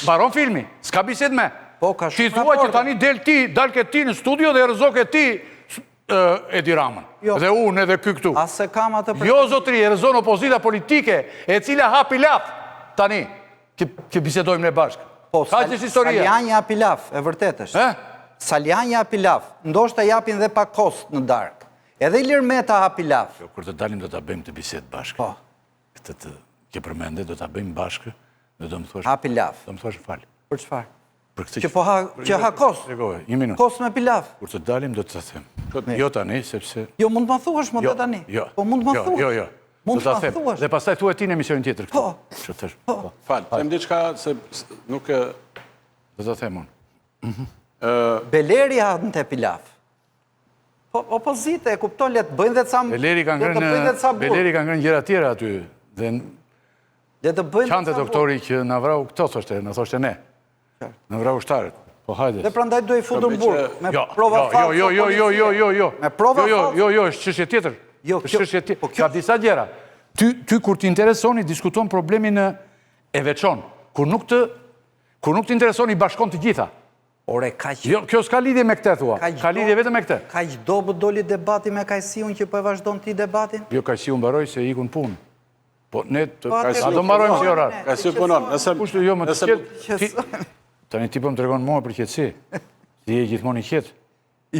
mbaron filmi. S'ka bisedë më. Po, ka shumë Ti thua që tani del ti, dalke ti në studio dhe rrëzoke ti Edi Ramën. Jo. Dhe unë edhe ky këtu. As e kam atë për... Jo, zotri, e rrëzon opozita politike, e cila ha pilaf, tani, që, që bisedojmë ne bashkë. Po, Kaq është historia. Salianji ha pilaf, e vërtetë është. Eh? Salianji ha pilaf, ndoshta japin dhe pa kos në darkë. Edhe Ilir Meta ha pilaf. Jo, kur të dalim do ta bëjmë këtë bisedë bashkë. Po. Këtë të që përmende do ta bëjmë bashkë dhe do më thuash. Ha pilaf. Do më thuash fal. Për çfarë? Për këtë që po ha që ha kos. Një minutë. Kos me pilaf. Kur të dalim do të ta them. Jo tani sepse Jo mund të ma thuash më jo, tani. Jo. Po mund të ma jo, thuash. Jo, jo. Mund të ma thuash. Dhe pastaj thuaj ti në emisionin tjetër këtu. Po. Ç'të thash? Po. po. Fal, them diçka se nuk e do ta them unë. Mhm. Ë Beleri hante pilaf. Po opozita e kupton le të bëjnë dhe ca Beleri ka ngrënë Beleri ka ngrënë gjëra tjera aty dhe le të bëjnë Qante doktori që na vrau këto thoshte, na thoshte ne. Na vrau ushtarët. Po hajde. Dhe prandaj duhej futur në burg me jo, prova jo, falso. Jo, jo, jo, jo, jo, jo. Me prova jo, jo, falso. Jo, jo, është çështje tjetër. Jo, është çështje tjetër. Po kjo ka disa gjëra. Ty ty kur të intereson i diskuton problemin e veçon. Kur nuk të kur nuk të intereson i bashkon të gjitha. Ore, kaq... Jo, kjo s'ka lidhje me këtë, thua. Ka lidhje vetëm me këtë. Kaq dobët doli debati me Kajsiun që po e vazhdon ti debatin? Jo, Kajsiu mbaroi se iku në punë. Po ne të po, a do mbarojmë si orar. Ka si punon, nëse kushtu jo më të qetë. Tani ti po më tregon mua për qetësi. Ti je gjithmonë i qetë.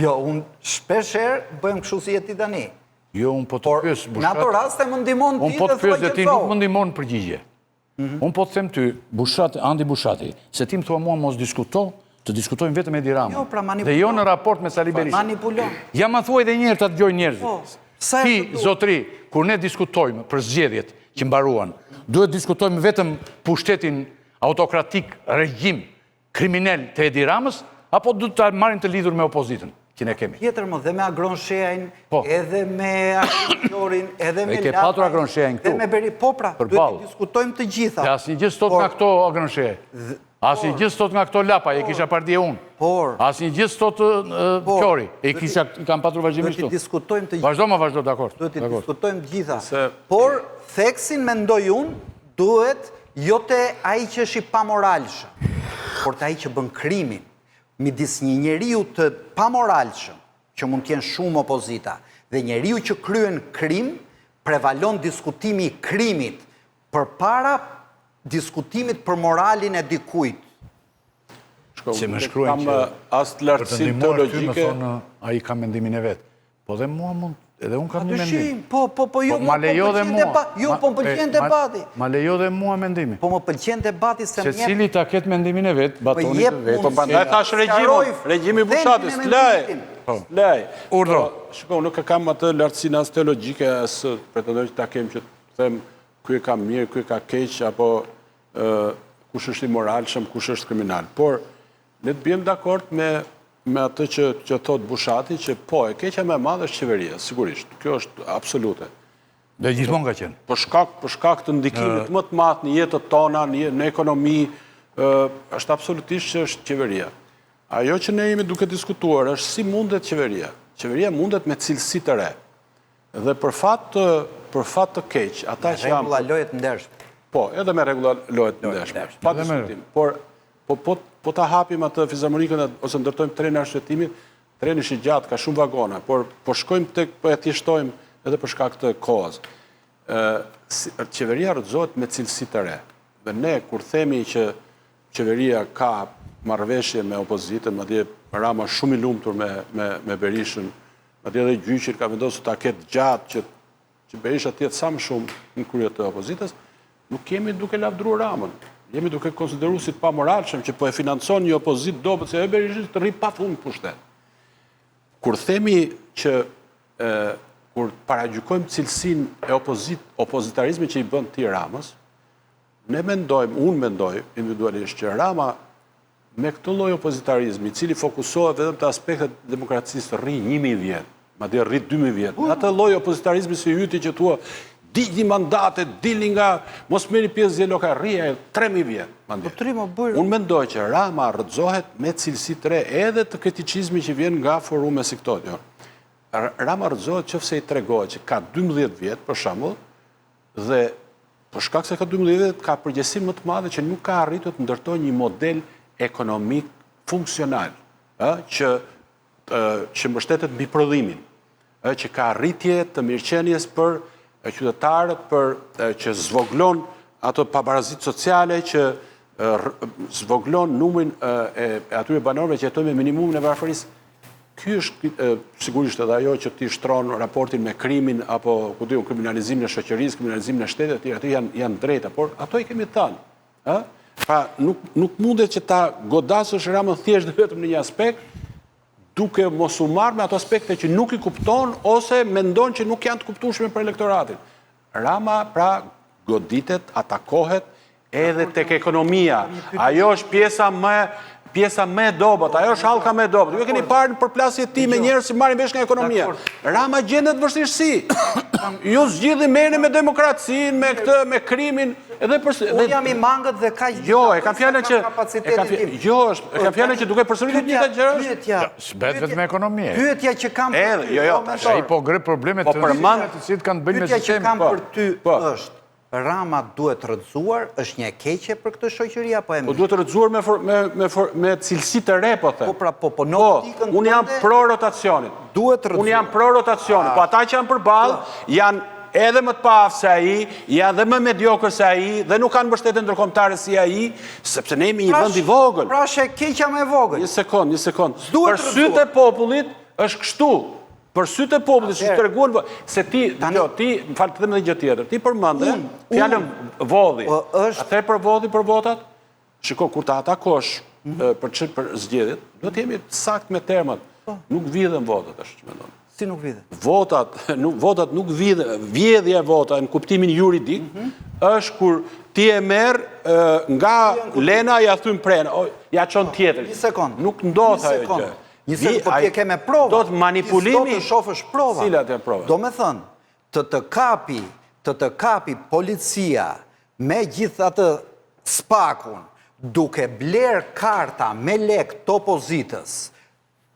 Jo, unë shpesh herë bëhem kështu si je ti tani. Jo, unë po të pyes, Në ato raste më ndihmon ti dhe po të pyes dhe ti nuk më ndihmon përgjigje. Mhm. Unë po të them ty, Bushat, Andi Bushati, se ti më thua mua mos diskuto, të diskutojmë vetëm Edi Ramën. Jo, pra manipulon. Dhe jo në raport me Sali Berishën. Manipulon. Ja ma thuaj dhe njëherë ta dëgjojnë njerëzit. Po, ti, zotri, kur ne diskutojmë për zgjedhjet që mbaruan, duhet diskutojmë vetëm pushtetin autokratik, regjim, kriminal të Edi Ramës, apo duhet ta marrim të lidhur me opozitën që ne kemi? Tjetër më dhe me Agron Shehajn, po. edhe me Agron Qorin, edhe me Lapajn. E ke patur Agron Shehajn këtu. Dhe me Beri, po pra, duhet të diskutojmë të gjitha. Dhe asnjë gjë s'thotë nga këto Agron Shehaj. Asnjë gjë s'thotë nga këto Lapaj, e kisha pardje unë. Por. Asnjë gjë s'thotë Qori, e kisha, i kam patur vazhdimisht këtu. Duhet të diskutojmë të gjitha. Vazhdo më vazhdo, dakord. Duhet të diskutojmë të gjitha. Por, theksin mendoj unë, Duhet jo te ai që është i pamoralshëm, por te ai që bën krimin. Midis një njeriu të pamoralshëm, që mund të jenë shumë opozita, dhe njeriu që kryen krim, prevalon diskutimi i krimit përpara diskutimit për moralin e dikujt. Se më shkruajnë që as të lartësinë teologjike, më thonë ai ka mendimin e vet. Po dhe mua mund, edhe unë kam një mendim. Po, po, po, jo, po, ma lejo dhe mua. Jo, po më pëlqen debati. Ma lejo dhe mua mendimin. Po më pëlqen debati se më jep... Secili ta ketë mendimin e vet, po batonit të vet. Po prandaj thashë regjimin, regjimi i Bushatit, s'lej, po. s'lej. Urdhro. Po, shiko, nuk e kam atë lartësinë as teologjike, as pretendoj që ta kem që të them ky e ka mirë, ky e ka keq, apo kush është i moralshëm, kush është kriminal. Por, Ne të biem dakord me me atë që që thotë Bushati që po, e keqja më e madhe është qeveria, sigurisht. Kjo është absolute. Dhe gjithmonë ka qenë. Për shkak për shkak të ndikimit më të madh në jetët tona, në në ekonomi, ë është absolutisht që është qeveria. Ajo që ne jemi duke diskutuar është si mundet qeveria. Qeveria mundet me cilësi të re. Dhe për fat të për fat të keq, ata që janë rregulla loje të ndershme. Po, edhe me rregulla loje të ndershme. Pa diskutim. Por po po po ta hapim atë fizarmonikën ose ndërtojmë trenin e arsyetimit, treni është i gjatë, ka shumë vagona, por po shkojmë tek po e thjeshtojmë edhe për shkak të kohës. Ë qeveria rrëzohet me cilësi të re. Dhe ne kur themi që qeveria ka marrëveshje me opozitën, madje Rama është shumë i lumtur me me me Berishën, Madje edhe gjyqin ka vendosur ta ketë gjatë që që Berisha të jetë sa më shumë në krye të opozitës, nuk jemi duke lavdëruar Ramën. Jemi duke konsideruar si të pamoralshëm që po e financon një opozitë dobët si ajo e Berishës të rri pafund në pushtet. Kur themi që e, kur paragjykojmë cilësinë e opozit, opozitarizmit që i bën ti Ramës, ne mendojmë, unë mendoj individualisht që Rama Me këtë lloj opozitarizmi, i cili fokusohet vetëm te aspektet e demokracisë rri 1000 vjet, madje rri 2000 vjet. Në atë lloj opozitarizmi si yti që thua digjni mandate, dilni nga mos merrni pjesë zgjedhje lokale, rri ajo 3000 vjet. Madje. Po, po Unë mendoj që Rama rrëzohet me cilësi të re edhe të kriticizmi që vjen nga forume si këto. Jo. Rama rrëzohet qoftë se i tregohet që ka 12 vjet, për shembull, Dhe për shkak se ka 12 vjet ka përgjegjësinë më të madhe që nuk ka arritur të ndërtojë një model ekonomik funksional, ë që që mbështetet mbi prodhimin, ë që ka rritje të mirëqenies për qytetarët, për që zvoglon ato pabarazitë sociale që zvoglon numrin e atyre banorëve që jetojnë me minimumin e varfërisë. Ky është sigurisht edhe ajo që ti shtron raportin me krimin apo ku di unë kriminalizimin e shoqërisë, kriminalizimin e shtetit etj, ato janë janë drejta, por ato i kemi thënë. Ë? Pra nuk nuk mundet që ta godasësh Ramën thjesht dhe vetëm në një aspekt, duke mos u marrë me ato aspekte që nuk i kupton ose mendon që nuk janë të kuptueshme për elektoratin. Rama pra goditet, atakohet edhe tek ekonomia. Ajo është pjesa më pjesa më e dobët, ajo është hallka më e dobët. Ju e keni parë në përplasje të tij me njerëz që marrin vesh nga ekonomia. Rama gjendet në vështirësi. Ju zgjidhni merreni me demokracinë, me këtë, me krimin, edhe për Unë jam i mangët dhe kaq Jo, e kam fjalën që e kam jo, është, e kam fjalën që duke përsëritur të njëjtat gjëra. Pyetja, S'bëhet vetëm ekonomi. Pyetja që kam për ty, jo, jo, tash ai po ngre probleme po të rëndësishme të cilat kanë të bëjnë me sistemin. Pyetja që kam po, për ty po. është, Rama duhet rrëzuar, është një e keqe për këtë shoqëri apo e mirë? Po duhet rrëzuar me me me me cilësi të re, po them. Po pra, po, po në po, optikën tënde. Unë jam pro rotacionit. Duhet rrëzuar. Unë jam pro rotacionit. Po ata që janë përballë janë. edhe më të paaftë se ai, janë dhe më mediokër se ai dhe nuk kanë mbështetje ndërkombëtare si ai, sepse ne jemi një pra vend i vogël. Pra është e keqja më e vogël. Një sekond, një sekond. Për sytë e popullit është kështu. Për sytë e popullit, siç treguan, se ti, jo, ti, më fal të them edhe një gjë tjetër, ti përmende fjalën vodhi. A the për vodhi për votat? Shiko, kur ta atakosh mhm. për çë për zgjedhjet, duhet të jemi saktë me termat. Po. Nuk vidhen votat, është që mendon. Si nuk vidhen? Votat, nuk, votat nuk vidhen, vjedhja e votave në kuptimin juridik, mhm. është kur ti e merr nga Lena ja thyn prenë, ja çon po, tjetër. Një sekond. Nuk ndodh ajo gjë. Një sekond, po ti e ke me prova. Do të manipulimi... Ti s'do të shofësh prova. Cilat janë provat? Domethënë, të të kapi, të të kapi policia me gjithë atë SPAK-un, duke blerë karta me lekë të opozitës,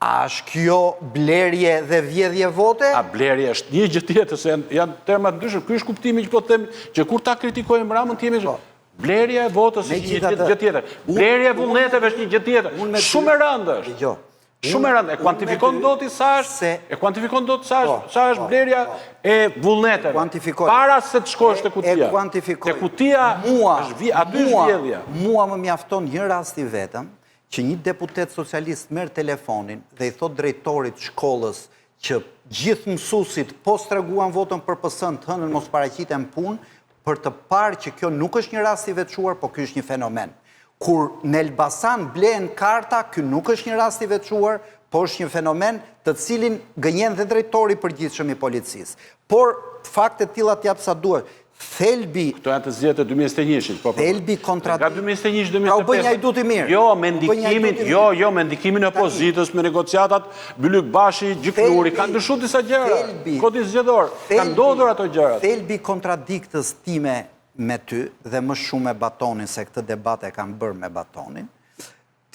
a është kjo blerje dhe vjedhje vote? A blerje është një gjë tjetër, se janë, janë terma të ndryshëm. Ky është kuptimi që po them që kur ta kritikojmë Ramën të jemi po. Blerja e votës është një gjë tjetër. Blerja e vullneteve është një gjë tjetër. Shumë e rëndë është. Dëgjo. Shumë e rëndë. E kuantifikon dot ti sa është? E kuantifikon dot sa është, po, sa është po, blerja po. e vullneteve? Kuantifikoj. Para se të shkosh te kutia. E kuantifikoj. Te kutia mua, është aty është vjedhja. Mua më mjafton një rast i vetëm që një deputet socialist merr telefonin dhe i thotë drejtorit të shkollës që gjithë mësuesit po s'treguan votën për PS-në të hënën mos paraqiten punë, për të parë që kjo nuk është një rast i veçuar, po ky është një fenomen. Kur në Elbasan blehen karta, ky nuk është një rast i veçuar, po është një fenomen të cilin gënjen dhe drejtori i përgjithshëm i policisë. Por fakte të tilla të jap sa duash. Thelbi Këto janë të zgjedhjet e 2021-shit, po po. Thelbi kontra Nga 2021 2025. Pra u bë një hajdut i mirë. Jo, me ndikimin, jo, jo, me ndikimin e opozitës, me negociatat Bylykbashi, Gjiknuri, kanë ndryshuar disa gjëra. Kodi zgjedhor, kanë ndodhur ato gjërat. Thelbi i kontradiktës time me ty dhe më shumë me Batonin se këtë debat e kam bërë me Batonin.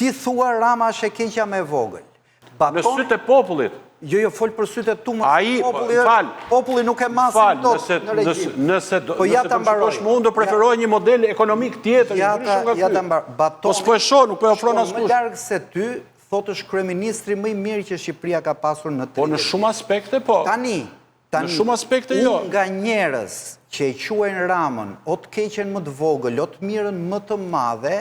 Ti thua Rama është e keqja më e vogël. Baton... Në sytë e popullit. Jo, jo, fol për sytë e tu, më Ai, populli është, fal, populli nuk e masin dot në regjim. Nëse, po ja ta mbaroj. Nëse unë do preferoj një model ekonomik tjetër, ja ta, nga ky. Ja ta mbaroj. Batoni, po s'po e shoh, nuk po e ofron askush. Më larg se ty, thotë është kryeministri më i mirë që Shqipëria ka pasur në 30. Po në shumë aspekte po. Tani, tani në shumë aspekte jo. Unë nga njerëz që e quajnë Ramën o të keqen më të vogël, o të mirën më të madhe,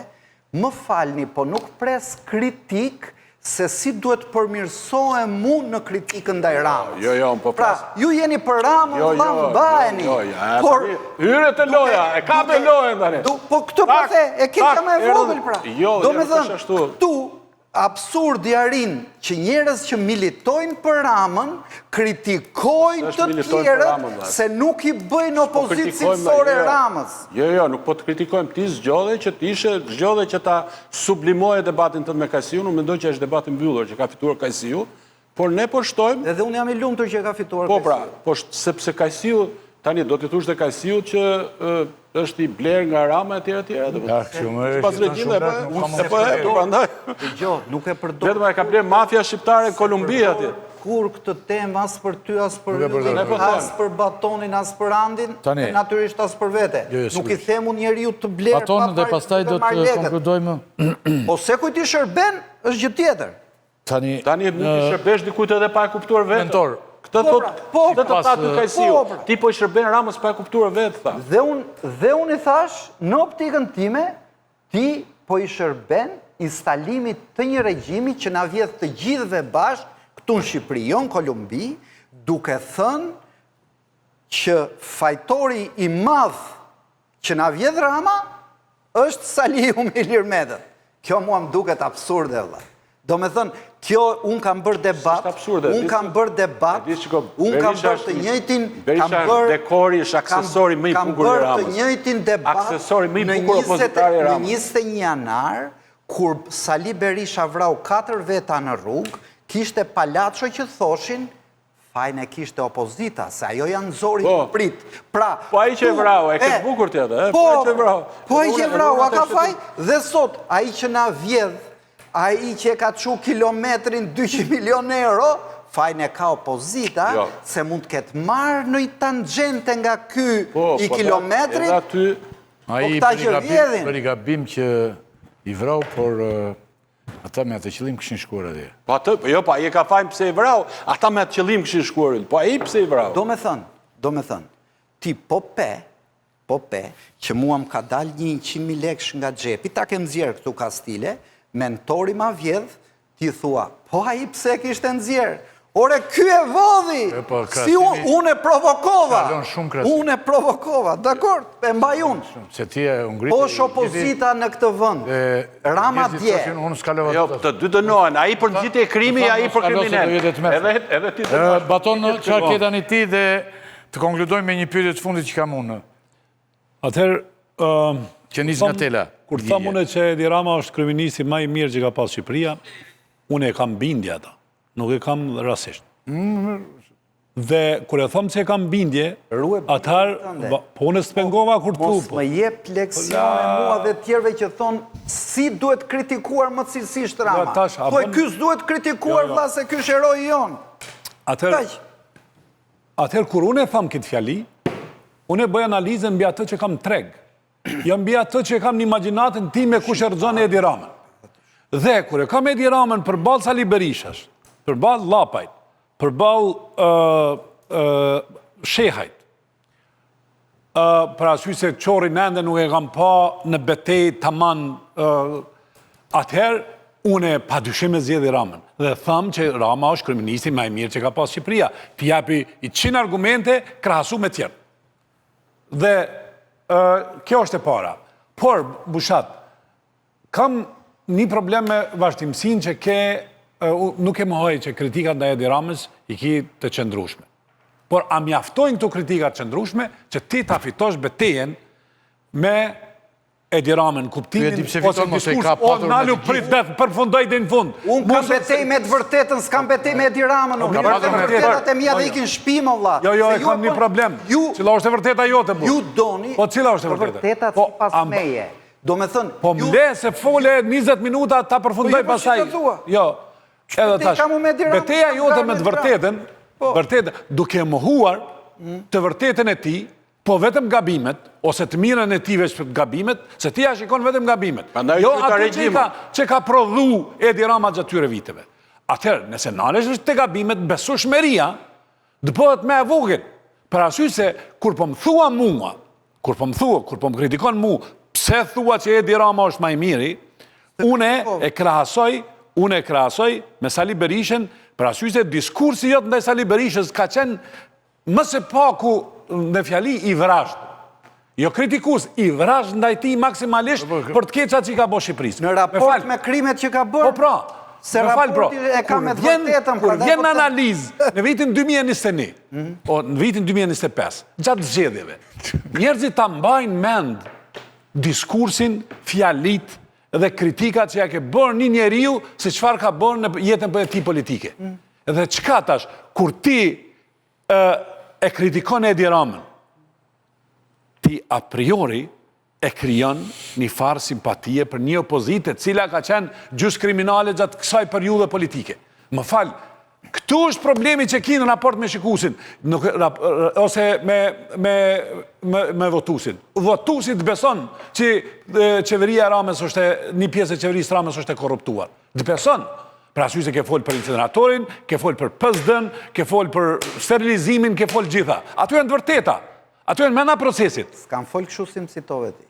Më falni, po nuk pres kritikë se si duhet të përmirësohem unë në kritikën ndaj Ramës. Jo, jo, unë po pra, flas. Pra, ju jeni për Ramën, jo, jo, mbajeni. Jo, jo, jo, por hyre te loja, e ka me lojën tani. Po këtë po the, e keqja më e vogël pra. Jo, jo, Domethënë, këtu absurdi arrin që njerëz që militojnë për Ramën, kritikojnë të tjerët se nuk i bëjnë po opozitë cilësore jo. Ramës. Jo, jo, nuk po të kritikojmë. Ti zgjodhe që të ishe, zgjodhe që ta sublimoje debatin tënd me Kajsiun, unë mendoj që është debat i mbyllur që ka fituar Kajsiu, Por ne po shtojmë... Edhe unë jam i lumtur që e ka fituar Kajsiu. Po pra, po sepse Kajsiu, tani do t'i thush dhe Kajsiut që është i blerë nga Rama e tjera e tjera. Ja, kështu më është. Pas regjimit e po, e po, e po, prandaj. Dëgjo, nuk e përdor. Vetëm e ka blerë mafia shqiptare në Kolumbi atje. Kurrë këtë temë as për ty, as për Yllin, po as për Batonin, as për Andin, e natyrisht as për vete. Jo, jo, nuk i them unë njeriut të blerë pa parë. Baton dhe pastaj do të konkludojmë. Po se kujt i shërben, është gjë tjetër. Tani, Tani mund t'i shërbesh dikujt edhe pa e kuptuar vetë. Mentor. Këtë po, thot, pra, po, këtë të tha ty Kajsiu. Po, pra. Ti po i shërben Ramës pa e kuptuar vetë, tha. Dhe unë dhe unë i thashë, në optikën time, ti po i shërben instalimit të një regjimi që na vjedh të gjithëve bashkë këtu në Shqipëri, jo në Kolumbi, duke thënë që fajtori i madh Që na vjedh Rama është Saliu me Ilir Metën. Kjo mua më duket absurde vëlla. Domethënë, kjo unë kam bërë debat, unë kam bërë debat, unë kam bërë të njëjtin, kam bërë dekori është aksesori më i bukur i Ramës. Kam bërë të njëjtin debat aksesori më i bukur opozitar i Ramës. Në 21 janar, kur Sali Berisha vrau 4 veta në rrugë, kishte palaço që thoshin Fajin e kishte opozita, se ajo ia nxori po. në pritë. Pra, po ai që e vrau, e ke bukur ti atë, po, po ai që e vrau. Po ai që e vrau, a ka faj? Dhe sot, ai që na vjedh, ai që e ka çu kilometrin 200 milion euro, fajin e ka opozita, jo. se mund të ketë marrë ndonjë tangente nga ky po, i po, kilometrit, aty... po këta që vjedhin. Bëri gabim që i vrau, por Ata me atë qëllim kishin shkuar atje. Po atë, po jo, po ai e ka fajin pse i vrau, ata me atë qëllim kishin shkuar. Po ai pse i vrau? Domethënë, domethënë, Ti po pe, po pe, që mua më ka dalë një 100.000 lekësh nga xhepi, ta ke nxjerrë këtu kastile, mentori ma vjedh, ti thua, po ai pse e kishte nxjerrë? Ore, ky e vodhi! Po, Si unë, unë e provokova! Unë e provokova, dakord, e mbaj unë. Se ti e ngrite... Po është opozita në këtë vend. Rama dje. Jo, të dy dënohen, ai për nxitje krimi, ai për kriminel. Edhe, edhe ti dënohesh. Baton, çfarë ke tani ti dhe të konkludojmë me një pyetje të fundit që kam unë. Atëherë, që nis nga Tela. Kur tham unë që Edi Rama është kryeministri më i mirë që ka pas Shqipëria, unë e kam bindje ata. Nuk e kam rastisht. Mm. Dhe kur e them që e kam bindje, atëherë, po unë s'të pengova kur të Mos po. më jep leksione mua dhe tjerëve që thonë si duhet kritikuar më cilësisht Rama. Po ky s'duhet kritikuar jo, jo. vlla se ky është heroi jonë. Atëherë, atëherë kur unë e them këtë fjali, unë e bëj analizën mbi atë që kam treg. Jo mbi atë që e kam në imagjinatën time kush e rrëzon Edi Ramën. Dhe kur e kam Edi Ramën përballë Sali Berishës, përballë Lapajt, përballë Shehajt, për arsye se Qorrin ende nuk e kam pa në betejë taman atëherë, unë pa dyshim e zgjedhi Ramën. Dhe tham që Rama është kryeministri ma i mirë që ka pas Shqipëria. T'i japi 100 argumente krahasu me tjerë. Dhe kjo është e para. Por, Bushat, kam një problem me vazhdimësinë që ke, nuk e mohoj që kritikat ndaj Edi Ramës i ki të qëndrueshme. Por, a mjaftojnë këto kritika të qëndrueshme që ti ta fitosh betejën me Edi Ramën, kuptimin, ose diskurs, o nalu prit të përfundoj deri në fund. Unë kam betejë me të vërtetën, s'kam betejë me Edi Ramën, unë kam të vërtetat e mia dhe ikin shpi, mo vlla. Jo, jo, e kam një problem. Cila është e vërteta jote, burrë? Ju doni po, cila është e vërteta? vërtetat po, sipas meje. Do me thënë... Po më le se fole 20 minuta ta përfundoj po, jo, po, pastaj. Jo, edhe tash. Beteja jote me të vërtetën, po. vërtetën, duke mohuar mm. të vërtetën e tij, Po vetëm gabimet, ose të mirën e tij veç për gabimet, se ti ja shikon vetëm gabimet. Prandaj jo ato që ka, që ka prodhu Edi Rama gjatë tyre viteve. Atëherë, nëse nalesh veç te gabimet, besueshmëria, të bëhet më e vogël. Për arsye se, kur po më thua mua, kur po më thua, kur po më kritikon mu, pse thua që Edi Rama është ma i miri, une e krahasoj, une e krahasoj me Sali Berishën, për arsye se diskursi jot ndaj Sali Berishës ka qenë Më së paku në fjali i vrazhdë. Jo kritikues, i vrazhdë ndaj tij maksimalisht po, po, për të keqat që i ka bo Shqipërisë. Në raport me krimet që ka bërë. Po pra, se pra, raporti e ka me të vërtetën. Kur vjen në analizë, në vitin 2021, mhm. o në vitin 2025, gjatë zgjedhjeve, njerëzit ta mbajnë mend diskursin, fjalitë dhe kritikat që ja ke bërë një njeriu se çfarë ka bërë në jetën e tij politike. Mhm. Dhe çka tash, kur ti e, e kritikon Edi Ramën, ti a priori e krijon një farë simpatie për një opozitë e cila ka qenë gjysë kriminale gjatë kësaj periudhe politike. Më fal, këtu është problemi që ki në raport me shikusin, nuk, rap, ose me, me, me, me votusin. Votusi të beson që qeveria e Ramës është e, një pjesë e qeverisë Ramës është e korruptuar. Të beson, për arsye se ke folë për inceneratorin, ke folë për PSD-n, ke folë për sterilizimin, ke folë gjitha. Ato janë të vërteta. Ato janë mrena procesit. S'kam folë kështu si më citove ti.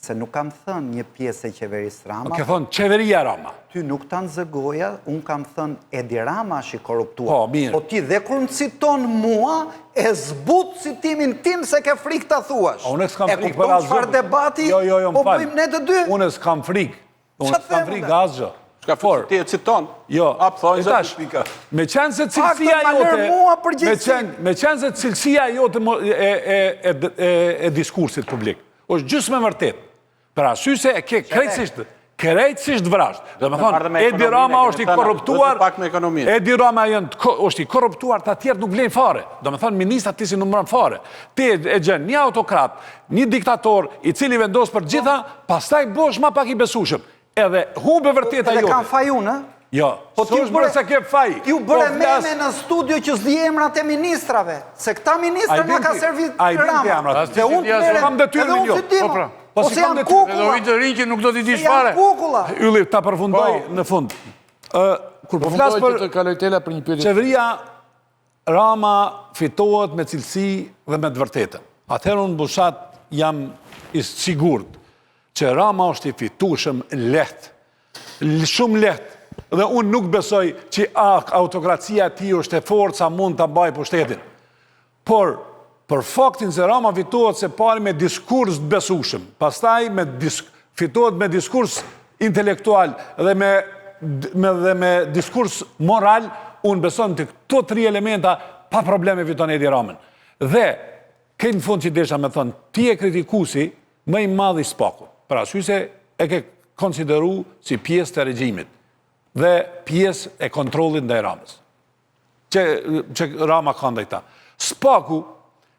Se nuk kam thënë një pjesë e qeverisë Rama. Ke thënë qeveria Rama. Ty nuk ta nxë goja, unë kam thënë Edi Rama është i korruptuar. Po, mirë. Po ti dhe kur më citon mua, e zbut citimin tim se ke frikë ta thuash. Unë s'kam frikë për asgjë. E kupton çfarë debati jo, jo, jo, po bëjmë ne të dy? Unë s'kam frikë. Unë s'kam frikë nga asgjë. S'ka frikë, ti e citon. Jo, Ap thonjza tash, pika. Me qenë se cilësia jote, me qenë, me qenë se cilësia jote e, e, e, e, e diskursit publik, është gjysmë e vërtetë. Për arsye se e ke krejtësisht, krejtësisht vrazhdë. Domethënë, Edi Rama është i korruptuar, pak me ekonominë. Edi Rama janë, është i korruptuar, të tjerët nuk vlejnë fare. Domethënë, ministrat ti s'i numëron fare. Ti e gjen një autokrat, Një diktator i cili vendos për gjitha, pastaj bëhesh ma pak i besueshëm. Edhe humb e vërteta jote. Edhe kam faj unë, ë? Jo, po ti është bërë se ke faj. Ti u bëre po meme në studio që s'di emrat e ministrave, se këta ministra na ka servit Rama. Dhe unë të merem, kam detyrën jo. Po pra. Po si janë kukulla. Dhe do të rinj që nuk do t'i dish fare. Janë kukulla. Ylli, ta përfundoj po. në fund. Ë kur po flas për të kaloj tela për një pyetje. Qeveria. Rama fitohet me cilësi dhe me të vërtetën. Atëherë unë Bushat jam i sigurt që Rama është i fitueshëm lehtë. Shumë lehtë. Dhe unë nuk besoj që autokracia e tij është e fortë sa mund ta mbajë pushtetin. Por, për faktin se Rama fitohet së pari me diskurs të besueshëm, pastaj me disk, fitohet me diskurs intelektual dhe me, me, dhe me diskurs moral, unë beson të këto tri elementa pa problem e fiton Edi Ramën. Dhe, krejt në fund që desha me thonë, ti je kritikusi më i madh i SPAK-ut, për arsye se e ke konsideru si pjesë të regjimit dhe pjesë e kontrollit ndaj Ramës. që, që Rama ka ndaj ta. SPAK-u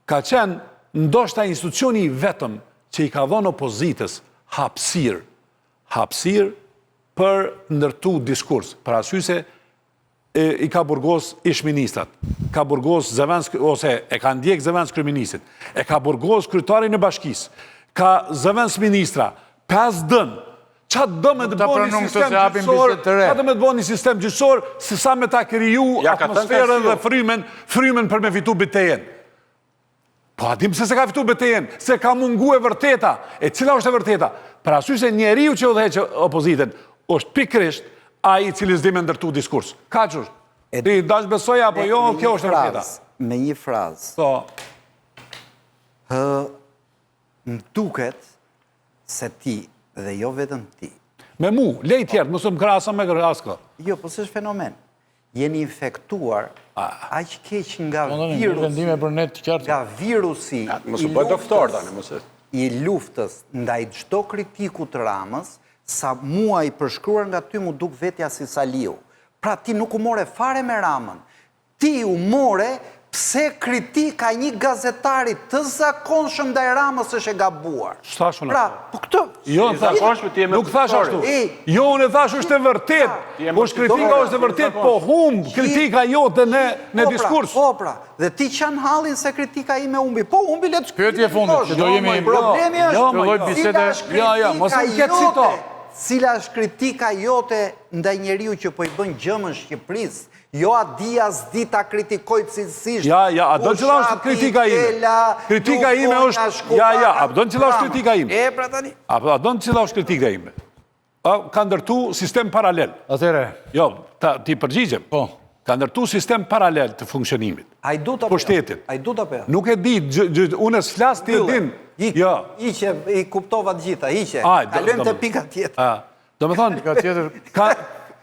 ka qenë ndoshta institucioni i vetëm që i ka dhonë opozitës hapësirë, hapësirë për ndërtu diskurs, për arsye se e, i ka burgos ish ministrat, ka burgos zëvendës, ose e ka ndjek zëvendës kryeministrit, e ka burgos kryetarin e bashkisë, ka zëvendës ministra, PSD-në, Ça do me të bo një sistem gjyqësor, ça do me të bo një sistem gjyqësor, se sa me ta kriju atmosferën dhe frymën, frymën për me fitu betejën. Po a dim pse s'e ka fitu betejën, se ka mungu e vërteta, e cila është e vërteta? Për arsye se njeriu që udhëheq opozitën, është pikërisht ai i cili s'di me ndërtu diskurs. Kaq është? Ti dash besoj apo jo, kjo është e vërteta. Me një frazë. Po. Hë, më duket se ti dhe jo vetëm ti. Me mu, lej tjerët, mos më krahaso me askë. Jo, po s'është fenomen. Jeni infektuar ah. aq keq nga virusi. Për ne të qartë. Nga virusi mos u bëj doktor tani, mos e. I luftës ndaj çdo kritiku të Ramës, sa mua i përshkruar nga ty m'u duk vetja si Saliu. Pra ti nuk u more fare me Ramën. Ti u more pse kritika e një gazetari të zakonshëm ndaj Ramës është e gabuar. S'thashë unë Pra, po këtë Jo, thashë, nuk thashë ashtu. Jo, unë thashë është e vërtetë. Është kritika është e vërtetë, po humb kritika jote në në po pra, diskurs. Po pra, dhe ti qan hallin se kritika ime humbi. Po humbi le të Pyetje e fundit, që do jemi Problemi jo, është jo, cila është Jo, jo, mos kritika më ketë cito. jote? Cila është kritika jote ndaj njeriu që po i bën gjëmën Shqipërisë? Jo a di a s'di ta kritikoj cilësisht. Ja, ja, a don cila është kritika ime? Kritika ime është, ja, ja, a don cila është kritika ime? E, pra tani. A, a don cila është kritika ime? A, ka ndërtu sistem paralel. Atëherë. Jo, ta, t'i përgjigjem. Po. Ka ndërtu sistem paralel të funksionimit. Hajdut apo jo? Pushtetit. Hajdut apo jo? Nuk e di, unë s'flas ti e din. Jo. Hiqe, i kuptova të gjitha, hiqe. Kalojmë te pika tjetër. Domethënë, Pika tjetër... ka...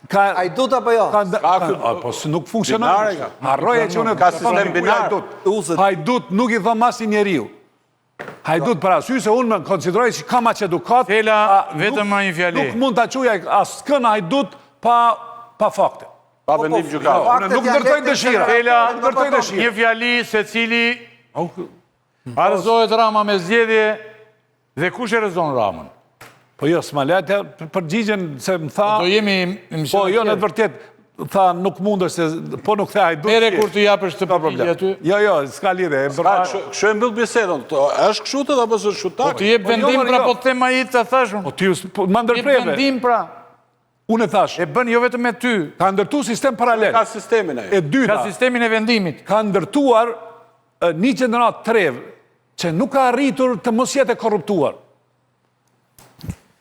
ka Hajdut apo jo? Ka, ka, po nuk funksionon. Harroje që unë ka sistem binar. Hajdut. Hajdut nuk i thom asnjë njeriu. Hajdut për arsye se unë më konsideroj që kam aq edukatë. Tela, vetëm ma një fjali. Nuk mund ta quaj askën hajdut pa pa fakte. Pa po, vendim po, gjykate. Unë nuk ndërtoj dëshira. Tela, nuk ndërtoj dëshira. Një fjali secili A rrëzohet Rama me zgjedhje dhe kush e rrëzon Ramën? Po jo, s'ma le të përgjigjem se më tha... Po do jemi emision Po jo, në të vërtetë, tha nuk mundesh se po nuk the hajdut. Mere kur të japësh të problem aty? Jo, jo, s'ka lidhje. Kështu e mbyll bisedën. Është kështu të apo s'është kështu Po të jep po jo, vendim pra jo. po të them ai të thashë unë. Po ti po, ma ndërpreve. Jep vendim pra. Unë e thashë. E bën jo vetëm me ty. Ka ndërtu sistem paralel. Ka sistemin ai. E dyta. Ka sistemin e vendimit. Ka ndërtuar një gjeneratë të re që nuk ka arritur të mos jetë e korruptuar.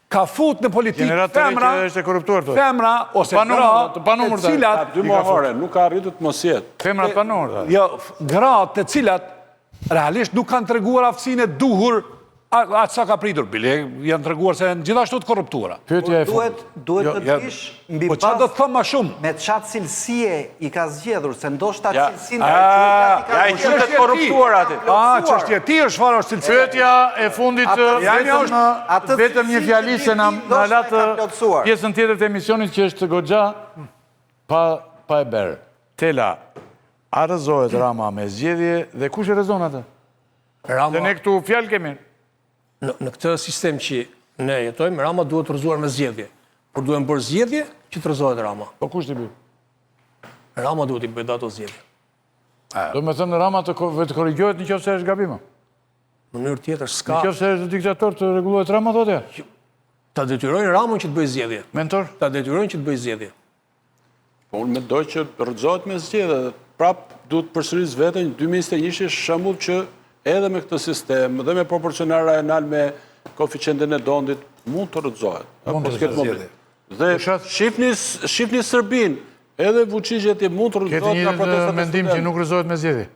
Ka fut në politikë femra, është e korruptuar thotë. Femra ose gra, të panumër të cilat dy muajore nuk ka arritur të mos jetë. Femra të panumër. Jo, gra të cilat realisht nuk kanë treguar aftësinë e duhur aq sa ka pritur. Bile janë treguar se janë gjithashtu të korruptuara. Pyetja e fundit. Duhet duhet të dish mbi po çfarë do të them më shumë? Me ça cilësie i ka zgjedhur, se ndoshta cilësinë e ka Ja, i qytet të korruptuar aty. Ah, çështja e tij është çfarë është cilësia. Pyetja e fundit vetëm vetëm një fjali se na na latë pjesën tjetër të emisionit që është goxha pa pa e bërë. Tela, a rrëzohet Rama me zgjedhje dhe kush e rrëzon atë? Rama... Dhe ne këtu fjalë kemi. Në, në këtë sistem që ne jetojmë, Rama duhet rrëzuar me zgjedhje. Por duhen bërë zgjedhje që të rrëzohet Rama. Po kush t'i bëjë? Rama duhet t'i bëjë ato zgjedhje. Domethënë Rama të vetëkorrigjohet në qoftë se është gabim. Mënyrë tjetër s'ka. Në qoftë se është diktator të rregullohet Rama, thotë ja? Ta detyrojnë Ramën që të bëjë zgjedhje. Mentor? Ta detyrojnë që të bëjë zgjedhje. Po unë mendoj që rrëzohet me zgjedhje. Prap duhet të përsëris veten, 2021 është shembull që edhe me këtë sistem dhe me proporcional rajonal me koeficientin e D'Hondtit mund të rrëzohet. Mund të rrëzohet. Dhe shifni shifni Serbinë, edhe Vučić atje mund të rrëzohet nga protestat e mendim që nuk rrëzohet me zgjedhje.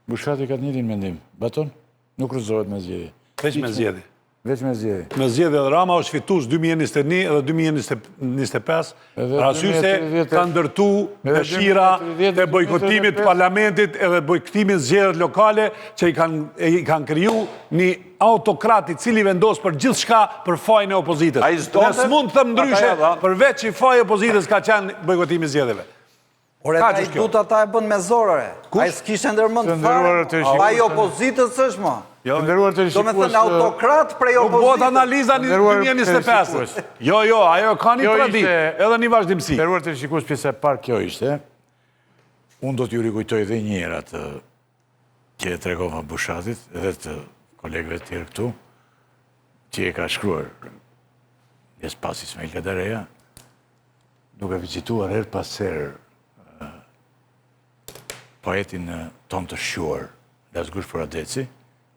Bushati ka të njëjtin mendim. Baton nuk rrëzohet me zgjedhje. Veç me zgjedhje. Veç me zgjedhje. Me zgjedhje dhe Rama është fitues 2021 edhe 2025, për arsye se ka ndërtu dëshira të bojkotimit të parlamentit edhe bojkotimit zgjedhjet lokale që i kanë i kanë kriju një autokrat i cili vendos për gjithçka për fajin e opozitës. Dhe s'mund të them ndryshe, përveç që faji i opozitës ka qenë bojkotimi i zgjedhjeve. Ore, ai du të ata e bën me zor, ore. Ai s'kishte ndërmend fare, ai opozitës është mo. Jo. Të nderuar teleshikues... Domethënë autokrat prej opozitës. Nuk bëhet analiza në 2025. Jo, jo, ajo ka një traditë, edhe një vazhdimësi. Të nderuar teleshikues, pjesa e parë kjo ishte. Unë do t'ju rikujtoj dhe një herë atë që e tregova Bushatit edhe të kolegëve të tjerë këtu, që e ka shkruar jes pas Ismail Kadareja, Duke vizituar herë pas herë poetin tonë të shquar, Lasgush Poradeci,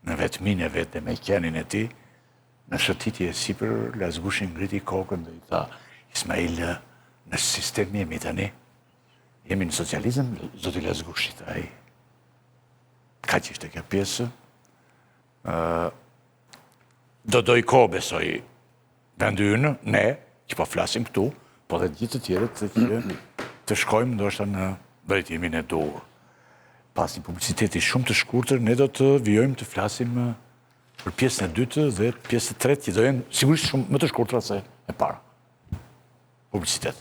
në vetminë e vet dhe me qenin e tij, në shëtitje e sipër, Lasgushi ngriti kokën dhe i tha, Ismail, në ç'sistem jemi tani, jemi në socializëm, zoti Lasgush, i tha ai. Kaq ishte kjo pjesë, do dojë kohë, besoj, Vendi ynë, ne, që po flasim këtu, po dhe gjithë të tjerët që të shkojmë ndoshta në drejtimin e duhur. Pas një publiciteti shumë të shkurtër, ne do të vijojmë të flasim për pjesën e dytë dhe pjesën e tretë që do jenë sigurisht shumë më të shkurtra se e para. Publicitet.